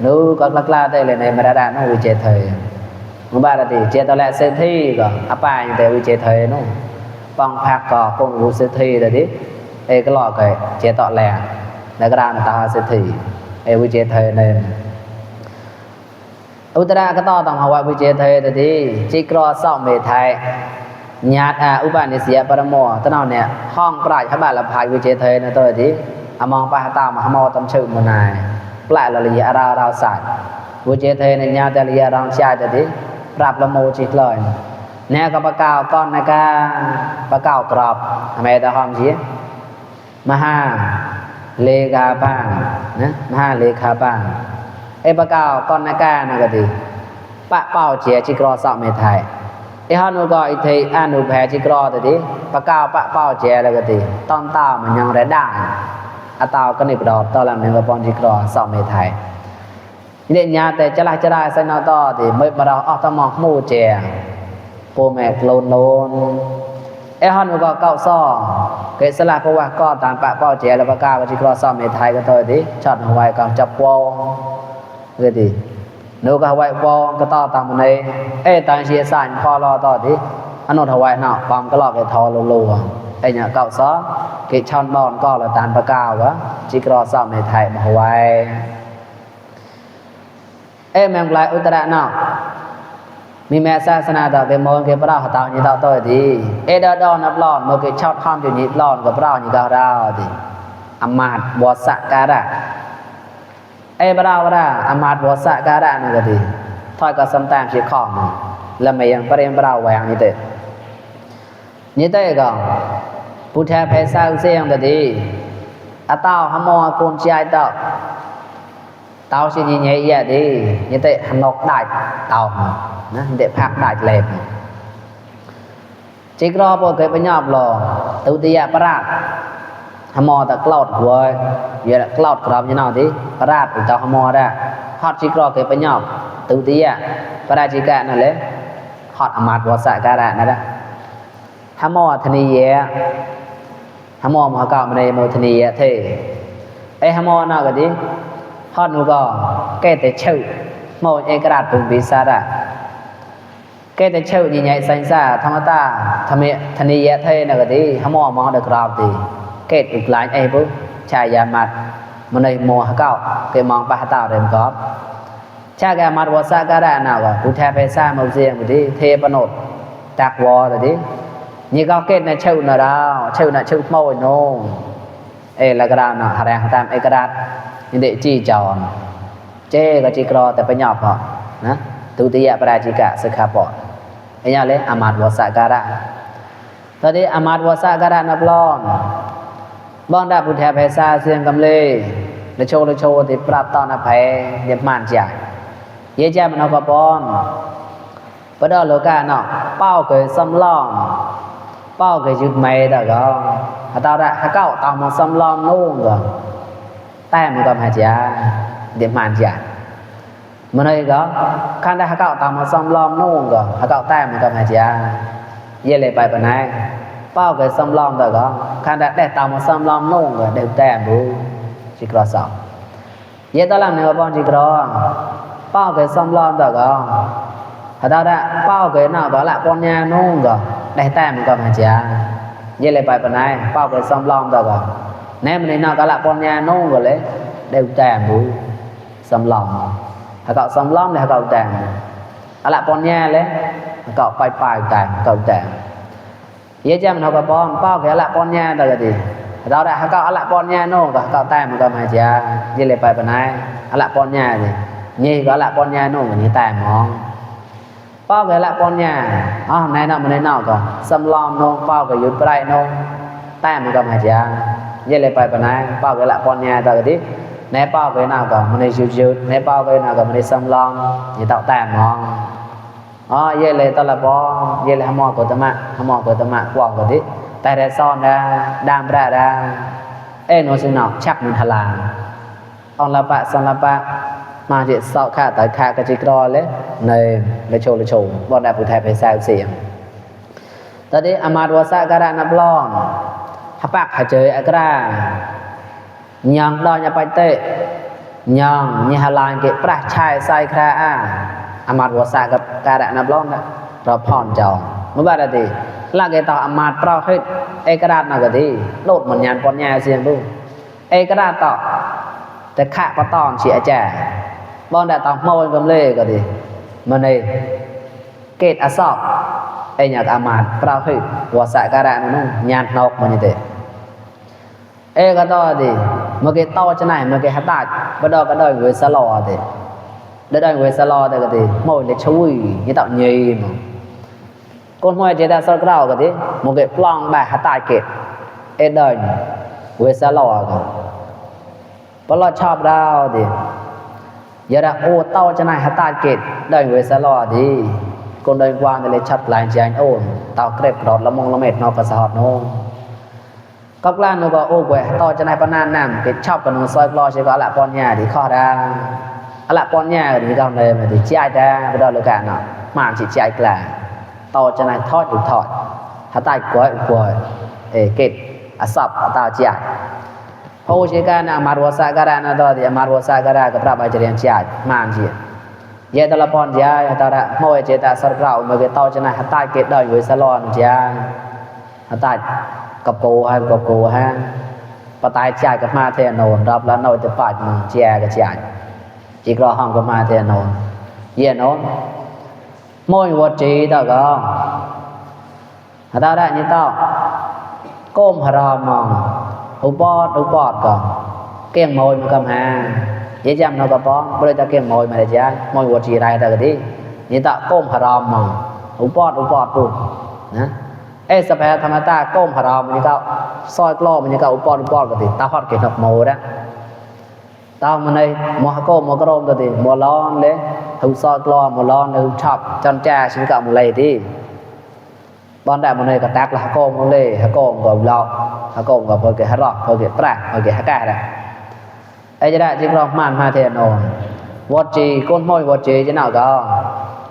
นูก็กล้าได้เลยในมรดาน้องวิเจเธอมุบ้าดีเจตแลเซนที่ก็อปายแต่วิเจเธอนู่นป้องพักก็คงรู้เซนที่เลยดิก็หลอกไอ้เจตแลแล้วก็ดานตาเซนที่วิเจเธอเนี่ยอุตระก็ต่อเอาไว้วิเจเธอเลยดิจิกรอเศร้าเมทัยญาติอุปาณิสียปรโมตอนนั้นเนี่ยห้องปราชญ์ขบาลภายวิเจเธอนะตัวดิมองไปหาตามหามอตำชื่อมนายแปลละลีราวศาสตร์วิเจเธอในญาติลีรองชาจะดิปรับละโมจิตเลยแนวกับประกาวก้อนนะกาประกาวกรอบทำไมตาหอมชี้มหาเลขาบ้างนะมหาเลขาบ้างประกาวก้อนนะกานะก็ดีปะเป้าเจียจิกรอสอบเมทัยฮานุก็อีเทอานุแพจิกรอแต่ดิประกาวปะเป้าเจียแล้วก็ดีตอนตามันยังได้ด่างอาตาวก็นิบดอกตอนหลังหนึ่งก็ปอนจิกรอสอบเมทัยนี่ญาแต่จะลายจะได้ใส่นอต่อที่ไม่มาเราออกตะมองมู่เจียโปแมกโลนฮอนก็เก้าซ้อเกษลาเพราะว่าก็ตามปะเป้าเจียแล้วประกาศว่าจิกรอสอบเมทัยก็ตัวดิช็อตเอาไว้ก็จับวงเลยดินูก็ไว้วงก็ต่อตามมันเลยตอนเชียร์สานพอรอต่อดิอนุทวายเนาะความก็ลอกไอ้ทอรัวเนี่ยเก่าซ้อกิชอนบอลก็ละตานประกาวะจิกรอสอบในไทยมาไว้แมงปลายอุตระเนาะมีแม่ศาสนาต่อเกมองเกปราหตานี่ต่อตัวดีดอนนับลอนเมื่อกี้ชอบข้ามอยู่นี่ลอนกับเรานี่ก็เราดิอมาตวสการะบราอมาตวสการะนี่ก็ดีถอยก็สำตามชีข้องแล้วไม่ยังประเด็นบราแหวงนี่เต้ก็ผู้แทนเพศสร้างเสียงแต่ดีเต้าหมอคนชายเต้าสิ่งนี้เนี่ยดีเต้หันนกได้เต้านะเด็กพักได้เล็บจิกรอพอเคยไปยอบหล่อตุติยประราชหมอแต่กลอดหัวเยอะกลอดกรอบยังนอนที่ประราชอุตตหมอได้ฮอดจิกรอเคยไปยอบตุติยประราชิกะนั่นเลยฮอดอมาตวสการะนั่นแหละหมอธนีเยหมอมหากาบในโมธนีเยเทหมอน่าก็ดีฮอดนูก็แก่แต่ชื่อโมเอกราชปุ่มบิสาระแก่แต่ชื่อยิ่งใหญ่สังสารธรรมตาธนีเยเทน่าก็ดีหมอมองเด็กราบดีแก่อีกหลายปุ๊บชายามัดมันในโมหากาเกมองปะตาเริ่มกอบชาแกมัดวสการะน่าก็ผู้แทนเพศสร้างมาเสียงดีเทปนดตักวอแต่ดีนี่ก็เกิดในชื่อนาราชื่อน่ะชื่อโมยโนละกระดานน่ะหาแรงตามกระดาษนี่เด็กจี้จอนเจก็จีกรอแต่ไปหยอบเหรอนะ ទុតិយបរាជិកសិក្ខាបទអញ្ញាលេអមាតវសការៈតើអមាតវសការៈណាប់ឡនបងដាក់ពុទ្ធភាសាសៀងកំលេលជោទីប្រាប់តនភ័យនិមមានចាយេចាមណកបនបដលោកៈណោប៉ោគេសំឡំប៉ោគេយុទ្ធមេតកហតរៈហកោតមកសំឡំនោះកតែមិនក៏មកចានិមមានចាម្នេះក៏ខានតែហកោតមកសំឡំនោះក៏ហកោតែមិនក៏មកចាយេលេបៃបណៃប៉ោគេសំឡំតកខានតែតមកសំឡំនោះក៏ដេតែមួយជីក្រសោយេតឡាំនេះបងជីក្រប៉ោគេសំឡំតកហតរៈប៉ោគេណោបលៈបញ្ញានោះក៏ដេតែមិនក៏មកចាយេលេបៃបណៃប៉ោគេសំឡំតកណែម្នេះណោកលៈបញ្ញានោះក៏លេដេតែមួយសំឡំហកោសំឡំនេះហកោតែអលៈបញ្ញាលេហកោប៉ៃតែកោតែយេចាំណោកបងប៉ោគេអលៈបញ្ញាតកទីเราได้หากอละปอนญาโนก็ก็แต่มันก็มาจายิเลยไปปานายอละปอนญานี่นี่ก็อละปอนญาโนก็นี่แต่มองเป้าก็อละปอนญาในนอกมันในนอกก็สำลอมโนเป้าก็หยุดไปโนแต่มันก็มาจายิเลยไปปานายเป้าก็อละปอนญาตะกะดิในเป้าก็นอกก็มันในยุดในเป้าก็นอกก็มันในสำลอมนี่ตอกแต่มองเยเลยตะละบอเยเลยหมอก็ตะมะกว่าก็ดิแต่ได้ซ่อนดามระดาโนสินอกชักมันทลาองละปะสันละปะมาจิเสาะค่าตายค่ากะจิกรอเลยในละโชบ่ได้ผู้ไทยไปแซวเสียงตอนนี้อมาตวสะการะนับล้อนหปักหาเจยอกรายังดอยไปเตยังหลานเกะประชายไซคราอมาตวสะกับการะนับล้อนนะเราพรจองมื้อบาดติละเกตออมาตประเฮ็ดเอกราชนะกะติโลดมันญาณปอนญาเสียงดูเอกราชตอแต่ขะปะตอนสิอาจารย์บ่ได้ตอมอยกำเลกะติมันนี่เกตอสอบหยังอมาตประเฮ็ดวสะการะนั้นญาณนอกมันนี่เตกะตอติมะเกตอจะไหนมะเกหะตาบ่ดอกกะดอยเวสลอติได้เวสลอแต่กะติมอยเลชุยนี่ตอญีมcon mồi chế ta sao cái gì một cái plong bài hạt tài kẹt đời với xa lò và lo chọc đào thì giờ đã ô tao cho này hạt tài kẹt đời với xa lò thì con đời quan thì lấy chặt lại cho anh ôn tao kẹp đọt là mong là mệt nó và sợ hot nó các lan nó bảo ô quẹ tao cho này ban nan nằm cái chọc của nó soi lo chỉ có là con nhà thì kho ra là con nhà thì đâu này mà thì chạy ra bây giờ là cả nó mà chỉ chạy làต่อจะไหนทอดอยู่ทอดถ้าตายกวยเก็บสับตาเจียพระอุชิกานะมารวสการะนะตอดิมารวสการะกับพระบาจเรียนเจียมานเจียเยตละพรเจียตระโมยเจตาสรกราเมื่อต่อจะไหนถ้าตายเก็บได้อยู่สลอนเจียถ้าตายกับโกฮะปะตายเจียกับมาเทโนรับแล้วโนจะปาดมึงเจียกับเจียจิกรอห้องกับมาเทโนเยโนมวยวัดจีตะก็ถ้าได้นี่ตอก้มหรอมองอุปอดก็เกี่ยงมวยมันก็มาเยจำนก็ป้องบ่ได้ตะเกี่ยงมวยมาได้จ้ามวยวัดจีได้ตะก็ดินี่ตะก้มหรอมองอุปอดปุ๊บนะสภาธรรมตาก้มหรอมนี่ก็ซอยกล้อมันนี่ก็อุปอดก็ดิตาฮอดเกี่ยงมวยนะตามันในมหโกมกรมตัวดิมัวร้อนเลยทุกซอยกลอมัวร้อนเลยชอบจนแจ่ชีวิตกับมันเลยที่บอลได้มันเลยกระแทกละฮโกมมันเลยฮโกมกับเราฮโกมกับพอเกิดฮารอกพอเกิดปลาพอเกิดฮักแก่ได้จะได้จิกรอมันมาเทียนโอนวัดจีก้นห้อยวัดจีจะหนาวก็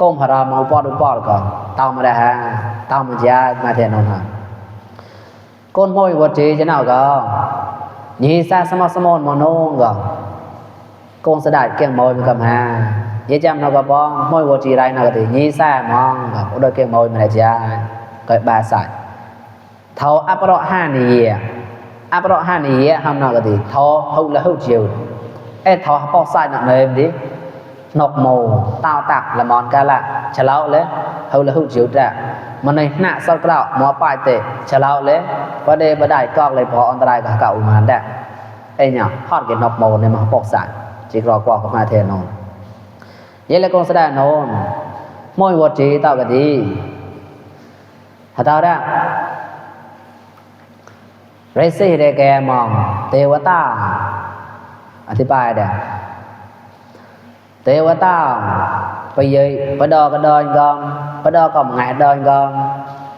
ก้มหารามอุปอดก็เตามาได้ฮะเตามันจะมาเทียนโอนฮะก้นห้อยวัดจีจะหนาวก็ยี่ซาสมอนมโนก็กงสดาดเกี่ยงมอยมันกับฮาเยจำนกบองมอยวัจีไรนกติยี่ซ่ามองกับโดยเกี่ยงมอยมันได้จ้าเกิดบาสัตเท่าอัปโรหานีห้ามนกติเท่าหุละหุจิวเท่าปอกใส่หนักเนมดินกโมเต้าตักละมอนกาละฉลาเลยหุละหุจิวจ้ะมันในหน้าสกเราหมอปลายเตะฉลาเลยพอเดบได้ก็เลยพออันตรายกับเก่ามาได้เนี่ยฮอดเกิดนกโมในมหาปอกใส่จิกรอกว่ากับมาเทนอน ye le kong sada non moi wo ji tao ka di ha tao da re se de ke mong te wa ta อธิบายเด้อเทวตาไปเยปะดอกระดอนกอมปะดอก็งายดอนกอม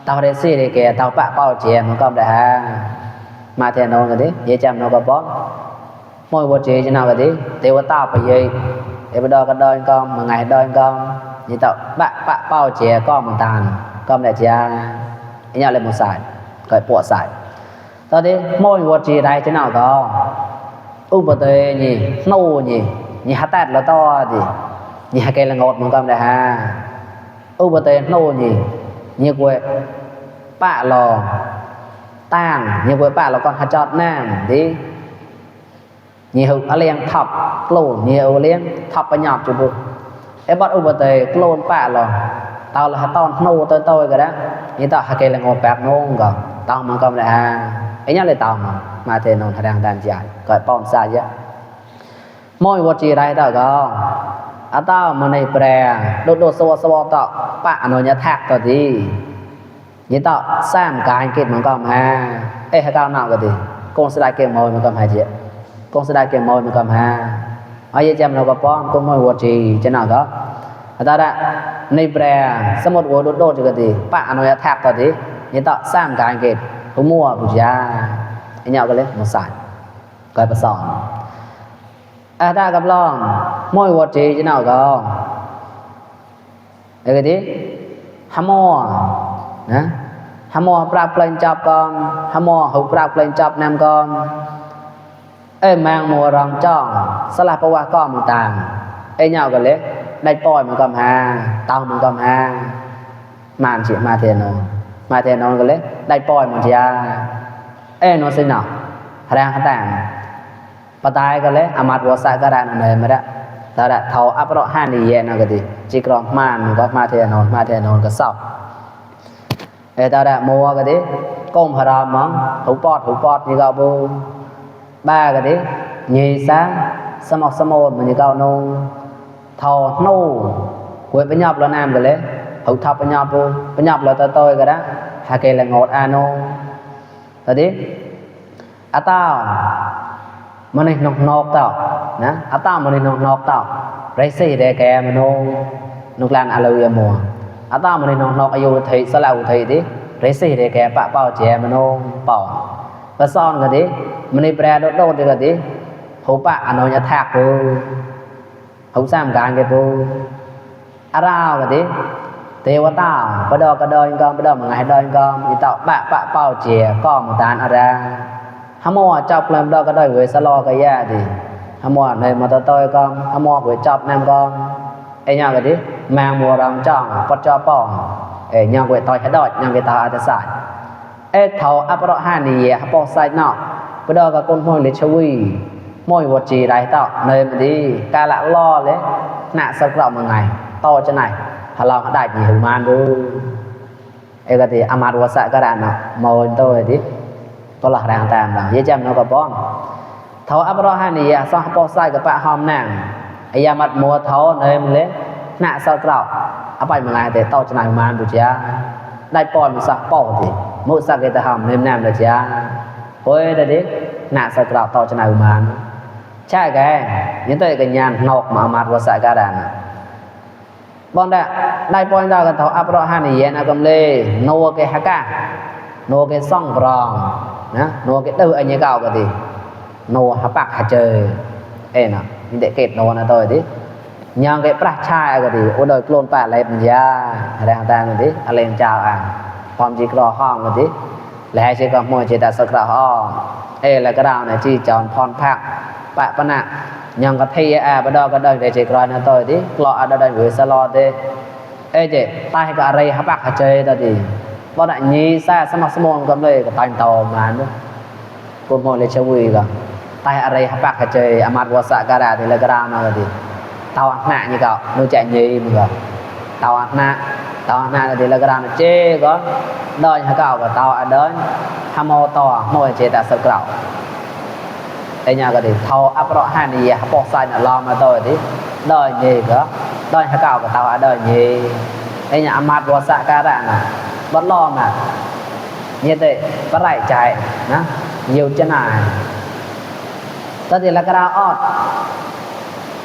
ตาเรซี่เดแกตาปะเป้าเจียมันก็ได้ฮะมาแทนนกันดิเยจำนก็บ่มวยบ่เจจนากันดิเทวตาไปเยปะดอกระดอนกอมงายดอนกอมนี่ตาปะเป้าเจียก็มันตานก็ได้เจียอันนี้เลยบ่ใส่ก็ปวดใส่ตอนนี้มวยบ่เจได้จนาก็อุปเตนี่โนนี่หาตัดละต่อดินี่หาแกละงดมันก็ได้ฮะอุปเตโนนี่กวยปะลอต่างนี่กวยปะลอก่อนหาจอดน้ำดินี่หึอเลียงทับโกลนี่เอาเลียงทับประหยัดจุบุไอ้บัดอุปเตโกลนปะลอเตาละหาตอนโนโตๆก็ได้นี่ต่อหาแกละงดแป๊บงงก็ตองมันก็ได้ฮะไอ้เนี่ยเลยตองมาเทนนทางด้านใจก็ป้อมซาเยอะมอยวจีไรต่อก็อาต้ามันในแปรโดดสวต่อปะอนุญาตแท็กต่อดียี่ต่อสร้างการเกิดมันก็มาเอ้ให้ก้าวหน้าก็ดีกงสลายเกมมอยมันก็มาเยอะกงสลายเกมมอยมันก็มาเอาเยอะจำเราก็ป้อมกงมอยวจีจะหน้าก็อาต้าได้ในแปรสมุดวัวโดดก็ดีปะอนุญาตแท็กต่อดียี่ต่อสร้างการเกิดผู้มั่วผู้ยาไอ้เนี่ยก็เลยมาใส่ก็ไปสอนถ้ากับลองมวยวัดจีจะน่าก็ไอ้ก็ดีฮามอนะฮามอปราบเปล่งจับก่อนฮามอหูปราบเปล่งจับนำก่อนแมงมัวรองจ้องสลับประวัติก้อนต่างไอ้เนี่ยก็เลยได้ปล่อยมันก็มาเตามันก็มามานเฉียมาเทนอนก็เลยได้ปล่อยมันเฉียโนสินะแรงต่างปะตายก็เลยอามัดวัวสายกระดานอะไรมาได้แต่ละเท่าอัปโรหานีเย็นก็ดีจิกรองมานก็มาเทนอนก็เศร้าแต่ละมัวก็ดีก้มพรามมั้งหูปอดนี่ก็บูบ้าก็ดียีสาสมองสมองมันนี่ก็นงเท่านู่หวยไปหยับแล้วน้ำก็เลยหูทับไปหยับแล้วโตก็ได้หาเกลงดอาโนตอนนี้อาต้ามันนี่นกเต่านะอาต้ามันนี่นกเต่าไรซี่เดแกมันนกลานอาลุยมัวอาต้ามันนี่นกอายุไทยสลาวไทยดิไรซี่เดแกปะเป้าเจมันเป่าก็ซ่อนกันดิมันนี่แปรโดดกันดิหูปะอนุญาตแท็กปูหูสามการกันปูอาราวกันดิเทวตาปะดอกระดอยกอมปะดอกมังไงดอยกอมอีเต่าปะเป้าเจก็มันตานอะไรฮามอจับลำดอกก็ได้เวสลอก็แย่ดิฮามอในมาตะตอยก็ฮามอเวจับนำก็ไอ้ยังก็ดิแมงมัวรำจ้องปัดจอป้องยังเวตอยให้ดอดยังเวตาอาจจะสายเท่าอัปโรหานีฮับปอไซน์นอกปะดอกก็คนมวยเลชวีมวยวัดจีไรเต่าในมันดีกาละล่อเลยหน้าสักเราเมื่อไงโตจะไหนถ้าเราได้กี่หูมันดูก็ดิอามาดวัสก็ได้เนาะมวยโตดิก็หลักแรงตามเราเยี่ยมเราก็ป้องเท่าอัปโรหานีสองปอไซกับปะหอมนางไอ้ยามัดมัวเท่าในมันเลยหน้าสักเราเอาไปเมื่อไงแต่โตจะไหนหูมันดูจ้าได้ปล่อยมันสักปอดิมุสักเกตหอมเนมแนมเลยจ้าโอ้ยแต่ดิหน้าสักเราโตจะไหนหูมันใช่แกยังตัวกันยานนกมามัดวัสการดานบอลได้ปล่อยเรากันเท่าอัปโรหานีนะกำเลยโนเกฮักกะโนเกซ่องปรองนะโนเกตื้ออันนี้เก่าก็ดีโนฮับปักหาเจอน่ะนี่เด็กเกตโนนะตัวดิยังเกปรัชชายก็ดีโอ้โดยโคลนแปะอะไรมันยาอะไรต่างๆก็ดีอะไรเจ้าความจีกรอห้องก็ดีและให้เชื่อกับมวยเจตสักระห้องแล้วก็ดาวเนี่ยจีจอนพรพักปะปนะยังก็เทียบดอกก็ได้เจกรอยนะตัวดิกรออะไรได้หรือสลอดเจตายก็อะไรฮับปักหาเจตัวดีบอลนี้ซาสมัครสมองก็เลยก็ตายต่อมาด้วยกูมองเลยชวีก็ตายอะไรฮับปักหาเจอามัดวัสการาที่เลยก็ดาวนะก็ดีเตาหน้านี่ก็นูใจยีมึงก็เตาหน้าก็ดีเลยก็ดาวนะเจก็ดอยฮักเก่าก็เตาเดินทำโมต่อโมเจตสักเก่าไอ้เนี่ยก็ดีเท่าอัปโรหานีฮับปอกไซน์น่ะลองมาตัวดิดอยยีก็ đôi hai cào của tao ở đời gì đây nhà amat vô xạ ca ra nè bất lo mà như thế bắt lại chạy nè nhiều chân này tất nhiên là cái đó ót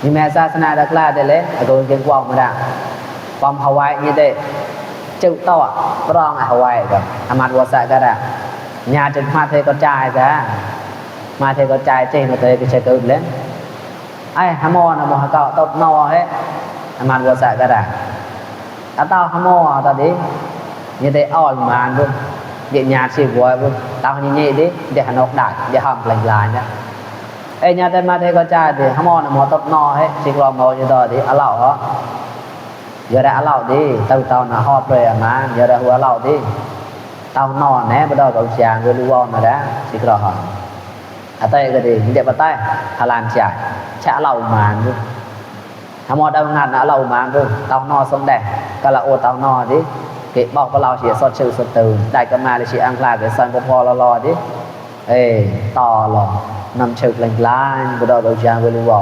nhưng mà sa sana đặc la để lấy tôi kiếm quang mà đã quang Hawaii như thế chịu to prong ở Hawaii rồi amat vô xạ ca ra nhà trên ma thế có trai ra ma thế có trai trên mà thế cái chơi cự lên ai hamo là một cậu tốt no hết amat vô xạ ca ra tao hamo tao đi như thế oi mà luôn địa nhà chỉ vui luôn tao như vậy đi để nó đại để hầm lành lại nhá ê nhà tên mà thế có trai thì hamo là một tốt no hết chỉ còn ngồi như đó đi ở lẩu đó giờ đã ở lẩu đi tao là hot rồi mà giờ đã hùa lẩu đi tao no nè bắt đầu cậu chàng với lưu mà đã chỉ còn hỏi ở tay cái gì để bắt tay Hà Lan chạy chả lẩu mà luôn hamo đâu ngàn ở lẩu mà luôn tao no sống đẹp cái là ô tao no đi cáiบอกว่าเราเสียสดชื่อสดตื่นได้ก็มาเลยสิอังคลาเกิดสันพอรอดิต่อรอนำชื่อหลายๆบ่ดอกดอกจางไปรู้บ่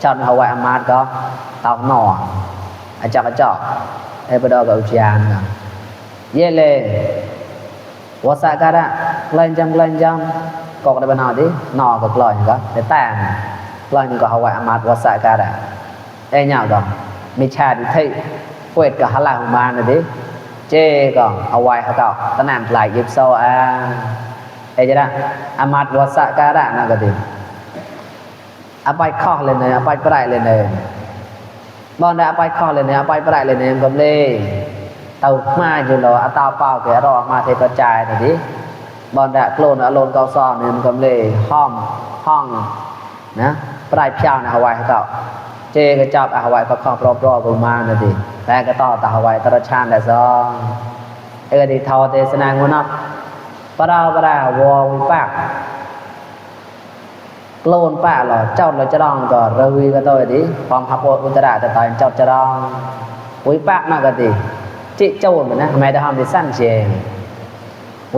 จัดเฮาไว้อามาดก็ตอกหนออาจักกระจอกบ่ดอกดอกจางเยเลวะสะกะระกลันจังกอกได้บ่นอดิหนอก็กลอยก็ได้แต่งกลอยก็เฮาไว้อามาดวะสะกะระหยังก็มิชาดิทิเปิดก็หะลาของมาน่ะดิchê còn ở ngoài họ cậu ta làm lại dịp sau ấy chứ đó amat vô xạ ca đạn là cái gì bay khó lên này bay phải lên này bọn đã bay khó lên này bay phải lên này cầm lê tàu mai dù là tao bao cái đó mà thấy có trai rồi đi bọn đã clone ở lôn cao so này cầm lê hong nè phải piao này ở ngoài họ cậu chê cái chọc ở ngoài có khó pro của ma này điแต่ก็ต่อตาหวายตระชานได้ซอดิทอเตสนางนะปราวอวิปากโกลนป้าหรอเจ้าเราจะร้องก็ระวีก็ตัวดิความฮับอุตระแต่ตอนเจ้าจะร้องวิปากมากก็ดิจิโจนนะทำไมได้ทำได้สั้นเชียง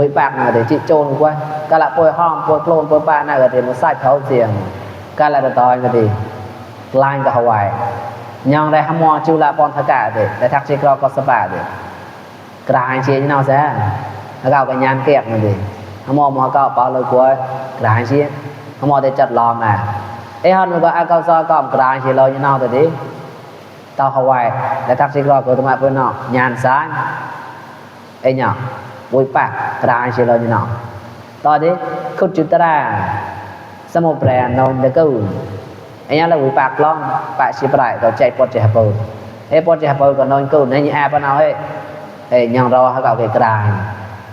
วิปากน่ะก็ดิจิโจนกว่าก็ละป่วยห้องป่วยโกลนป่วยป้าน่ะก็ดิมันใส่เขาเสียงก็ละตอนก็ดิลายก็หวายยังได้หมอจุฬาปอนทกะเด้แต่ทักษิกรก็สบายเด้กลายเชียเนาะซะแล้วก็ก็ยานเก็บนั่นดิหมอก็เปาเลยกว่ากลายเชียหมอได้จัดลอมน่ะฮันก็อาก็ซอก็กลายเชียเลยเนาะตัวดิตาหวายแต่ทักษิกรก็ตมาเพิ่นเนาะยานซ้ายเนาะปุยปากกลายเชียเลยเนาะตอนนี้คุจุตราสมุแปรนนตะกูanh là buổi bạc long bạc chỉ phải có chạy pot chạy bầu pot chạy bầu còn nói câu này như ai bao nào hết nhang rau hay搞cái cài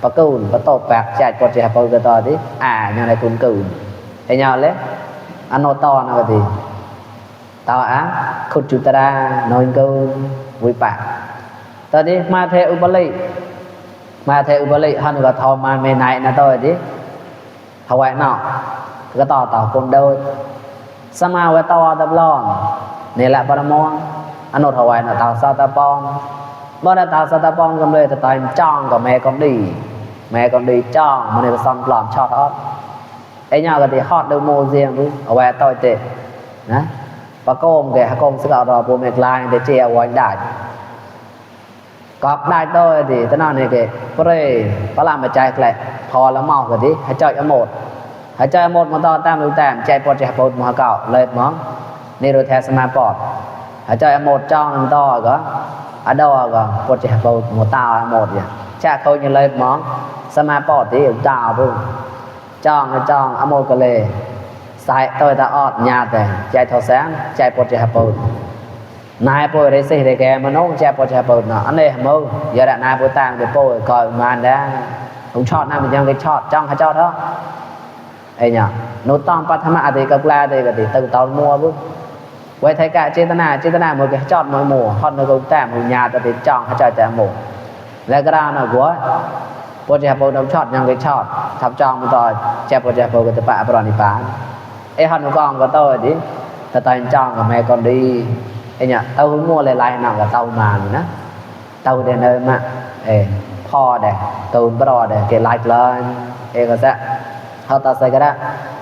bắt câu bắt tàu bạc chạy pot chạy bầu cái to đi nhang này cũng câu nhau lấy anh nói to nào thì tao khut chút ta nói câu buổi bạc tao đi ma theo ubali hắn có thò mà mày này là tôi đi Hawaii nọ cái tàu con đôiสมาเวตอตะบลอนนี่แหละปรมอนอนุถวายนะตาซาตะปองบ่ได้ตาซาตะปองกำเลยแต่ตายจ้องกับแม่กำดีจ้องมันนี่ซ้ำปลอมชอดออดไอ้ย่าก็สิฮอดดูโมเซียงดูเอาไว้ต่อยเตนะปะโกมแกโกมสึกเอารอปูเมกลายเดเจเอาไว้ได้กอกได้ต่อยดิตะนอนนี่แกเปรปลามาใจแกละพอแล้วเมาก็ดิให้จ่อยอหมดหายใจหมดมาต่อตามดูแต้มใจปอดใจปอดมาเก่าเลยมั้งนี่เราแทสมาปอดหายใจหมดจ้องมันต่อก็อดอก็ปอดใจปอดหมดตาหมดอย่างชาเขาอย่างเลยมั้งสมาปอดที่ตาพุ่งจ้องอโมก็เลยใส่ตัวตาออดญาแต่ใจทอแสงใจปอดใจปอดนายปอดได้สิได้แกมันน้องใจปอดใจปอดเนาะอันนี้มึงอย่าได้นายปอดต่างไปปอดก่อนมาได้ผมชอบนายมันยังไปชอบจ้องเขาชอบเท่าnhá nốt tôngปัทมะthìก็กล้าthìก็ตึงตอนมัวบึไว้ไทยกะเจตนามือก็จอดมือหมู่ฮอดมือก็แต้มหูญาแต่จ้องเขาจอยแต่หมู่แล้วก็น่ะกัวปอจะปอดำชอดยังก็ชอดทับจ้องมันต่อแจปอจะปอก็จะปะปรนิพานฮอดมือกองก็โตดิแต่ตอนจ้องกับแม่ก็ดีnhá taoมัวหลายๆน่ะก็เต้ามานี่นะเต้าได้เนิมะพ่อได้ตูนบรอได้เกลายเลยก็ซะเขาตัดใส่ก็ได้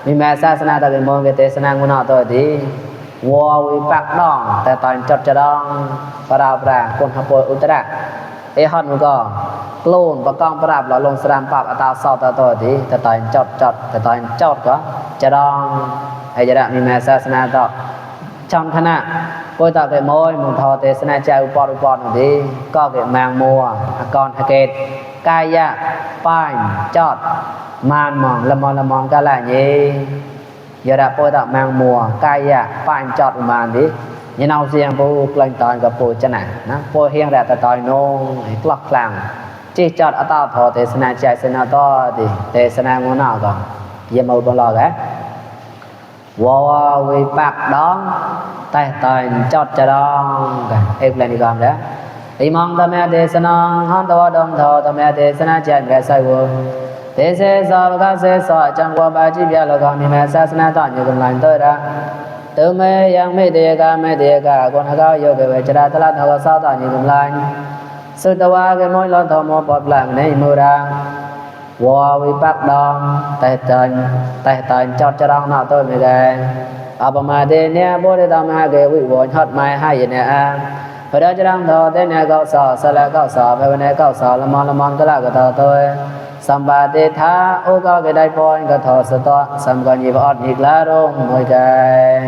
มีแม่ศาสนาตะเป็นมองเกเตสนางมุนอตัวดี วัววิปักดองแต่ตอนจดจะดองปราบแรงคนขโมยอุตระเอฮอนมันก็กลูนประกองปราบหล่อลงสรามปราบอัตราสอบตัวดีแต่ตอนจดแต่ตอนจดก็จะดองไอ้จะได้มีแม่ศาสนาต่อtrong khả năng tôi tạo cái môi một thọ tế sanh chạy upon đi có cái mang mua con hay kết cai ya phai chọt man mòn lâm mòn cái là gì giờ đã tôi tạo mang mua cai ya phai chọt man đi như nào riêng bố lên toàn gặp bố chân này bố hiên đã tạo nông lọc làng chỉ chọt ở tao thọ tế sanh chạy sanh to thì tế sanh muốn nào còn giờ màu bao lò đấy wow vi bạc đón tay tay chót cho đón em lên đi làm đó đi mong ta mẹ đề sana han to đông thọ ta mẹ đề sana chạy mẹ sai vô thế sẽ sao các sẽ sao chẳng qua ba chỉ biết là con mẹ sa sana tao nhiều cùng lành tôi ra từ mẹ yang mẹ đề cả con cao yêu về chả ta là thọ sao tao nhiều cùng lành sự tao qua cái mối lo thọ một bọt làng này mưa ra wow vi bạc đón tay tay chót cho đón nào tôi mới đây mà thế nè bố để tao mà cái vị vốn hot mai hay gì nè hồi đó cho đang thọ thế nè cậu sò sao lại cậu sò về bên này cậu sò làm món cái là của tao tôi sắm ba thế tha ô có cái đại phôi cái thọ sờ to sắm còn gì vào ọt nhịp lá đông môi cái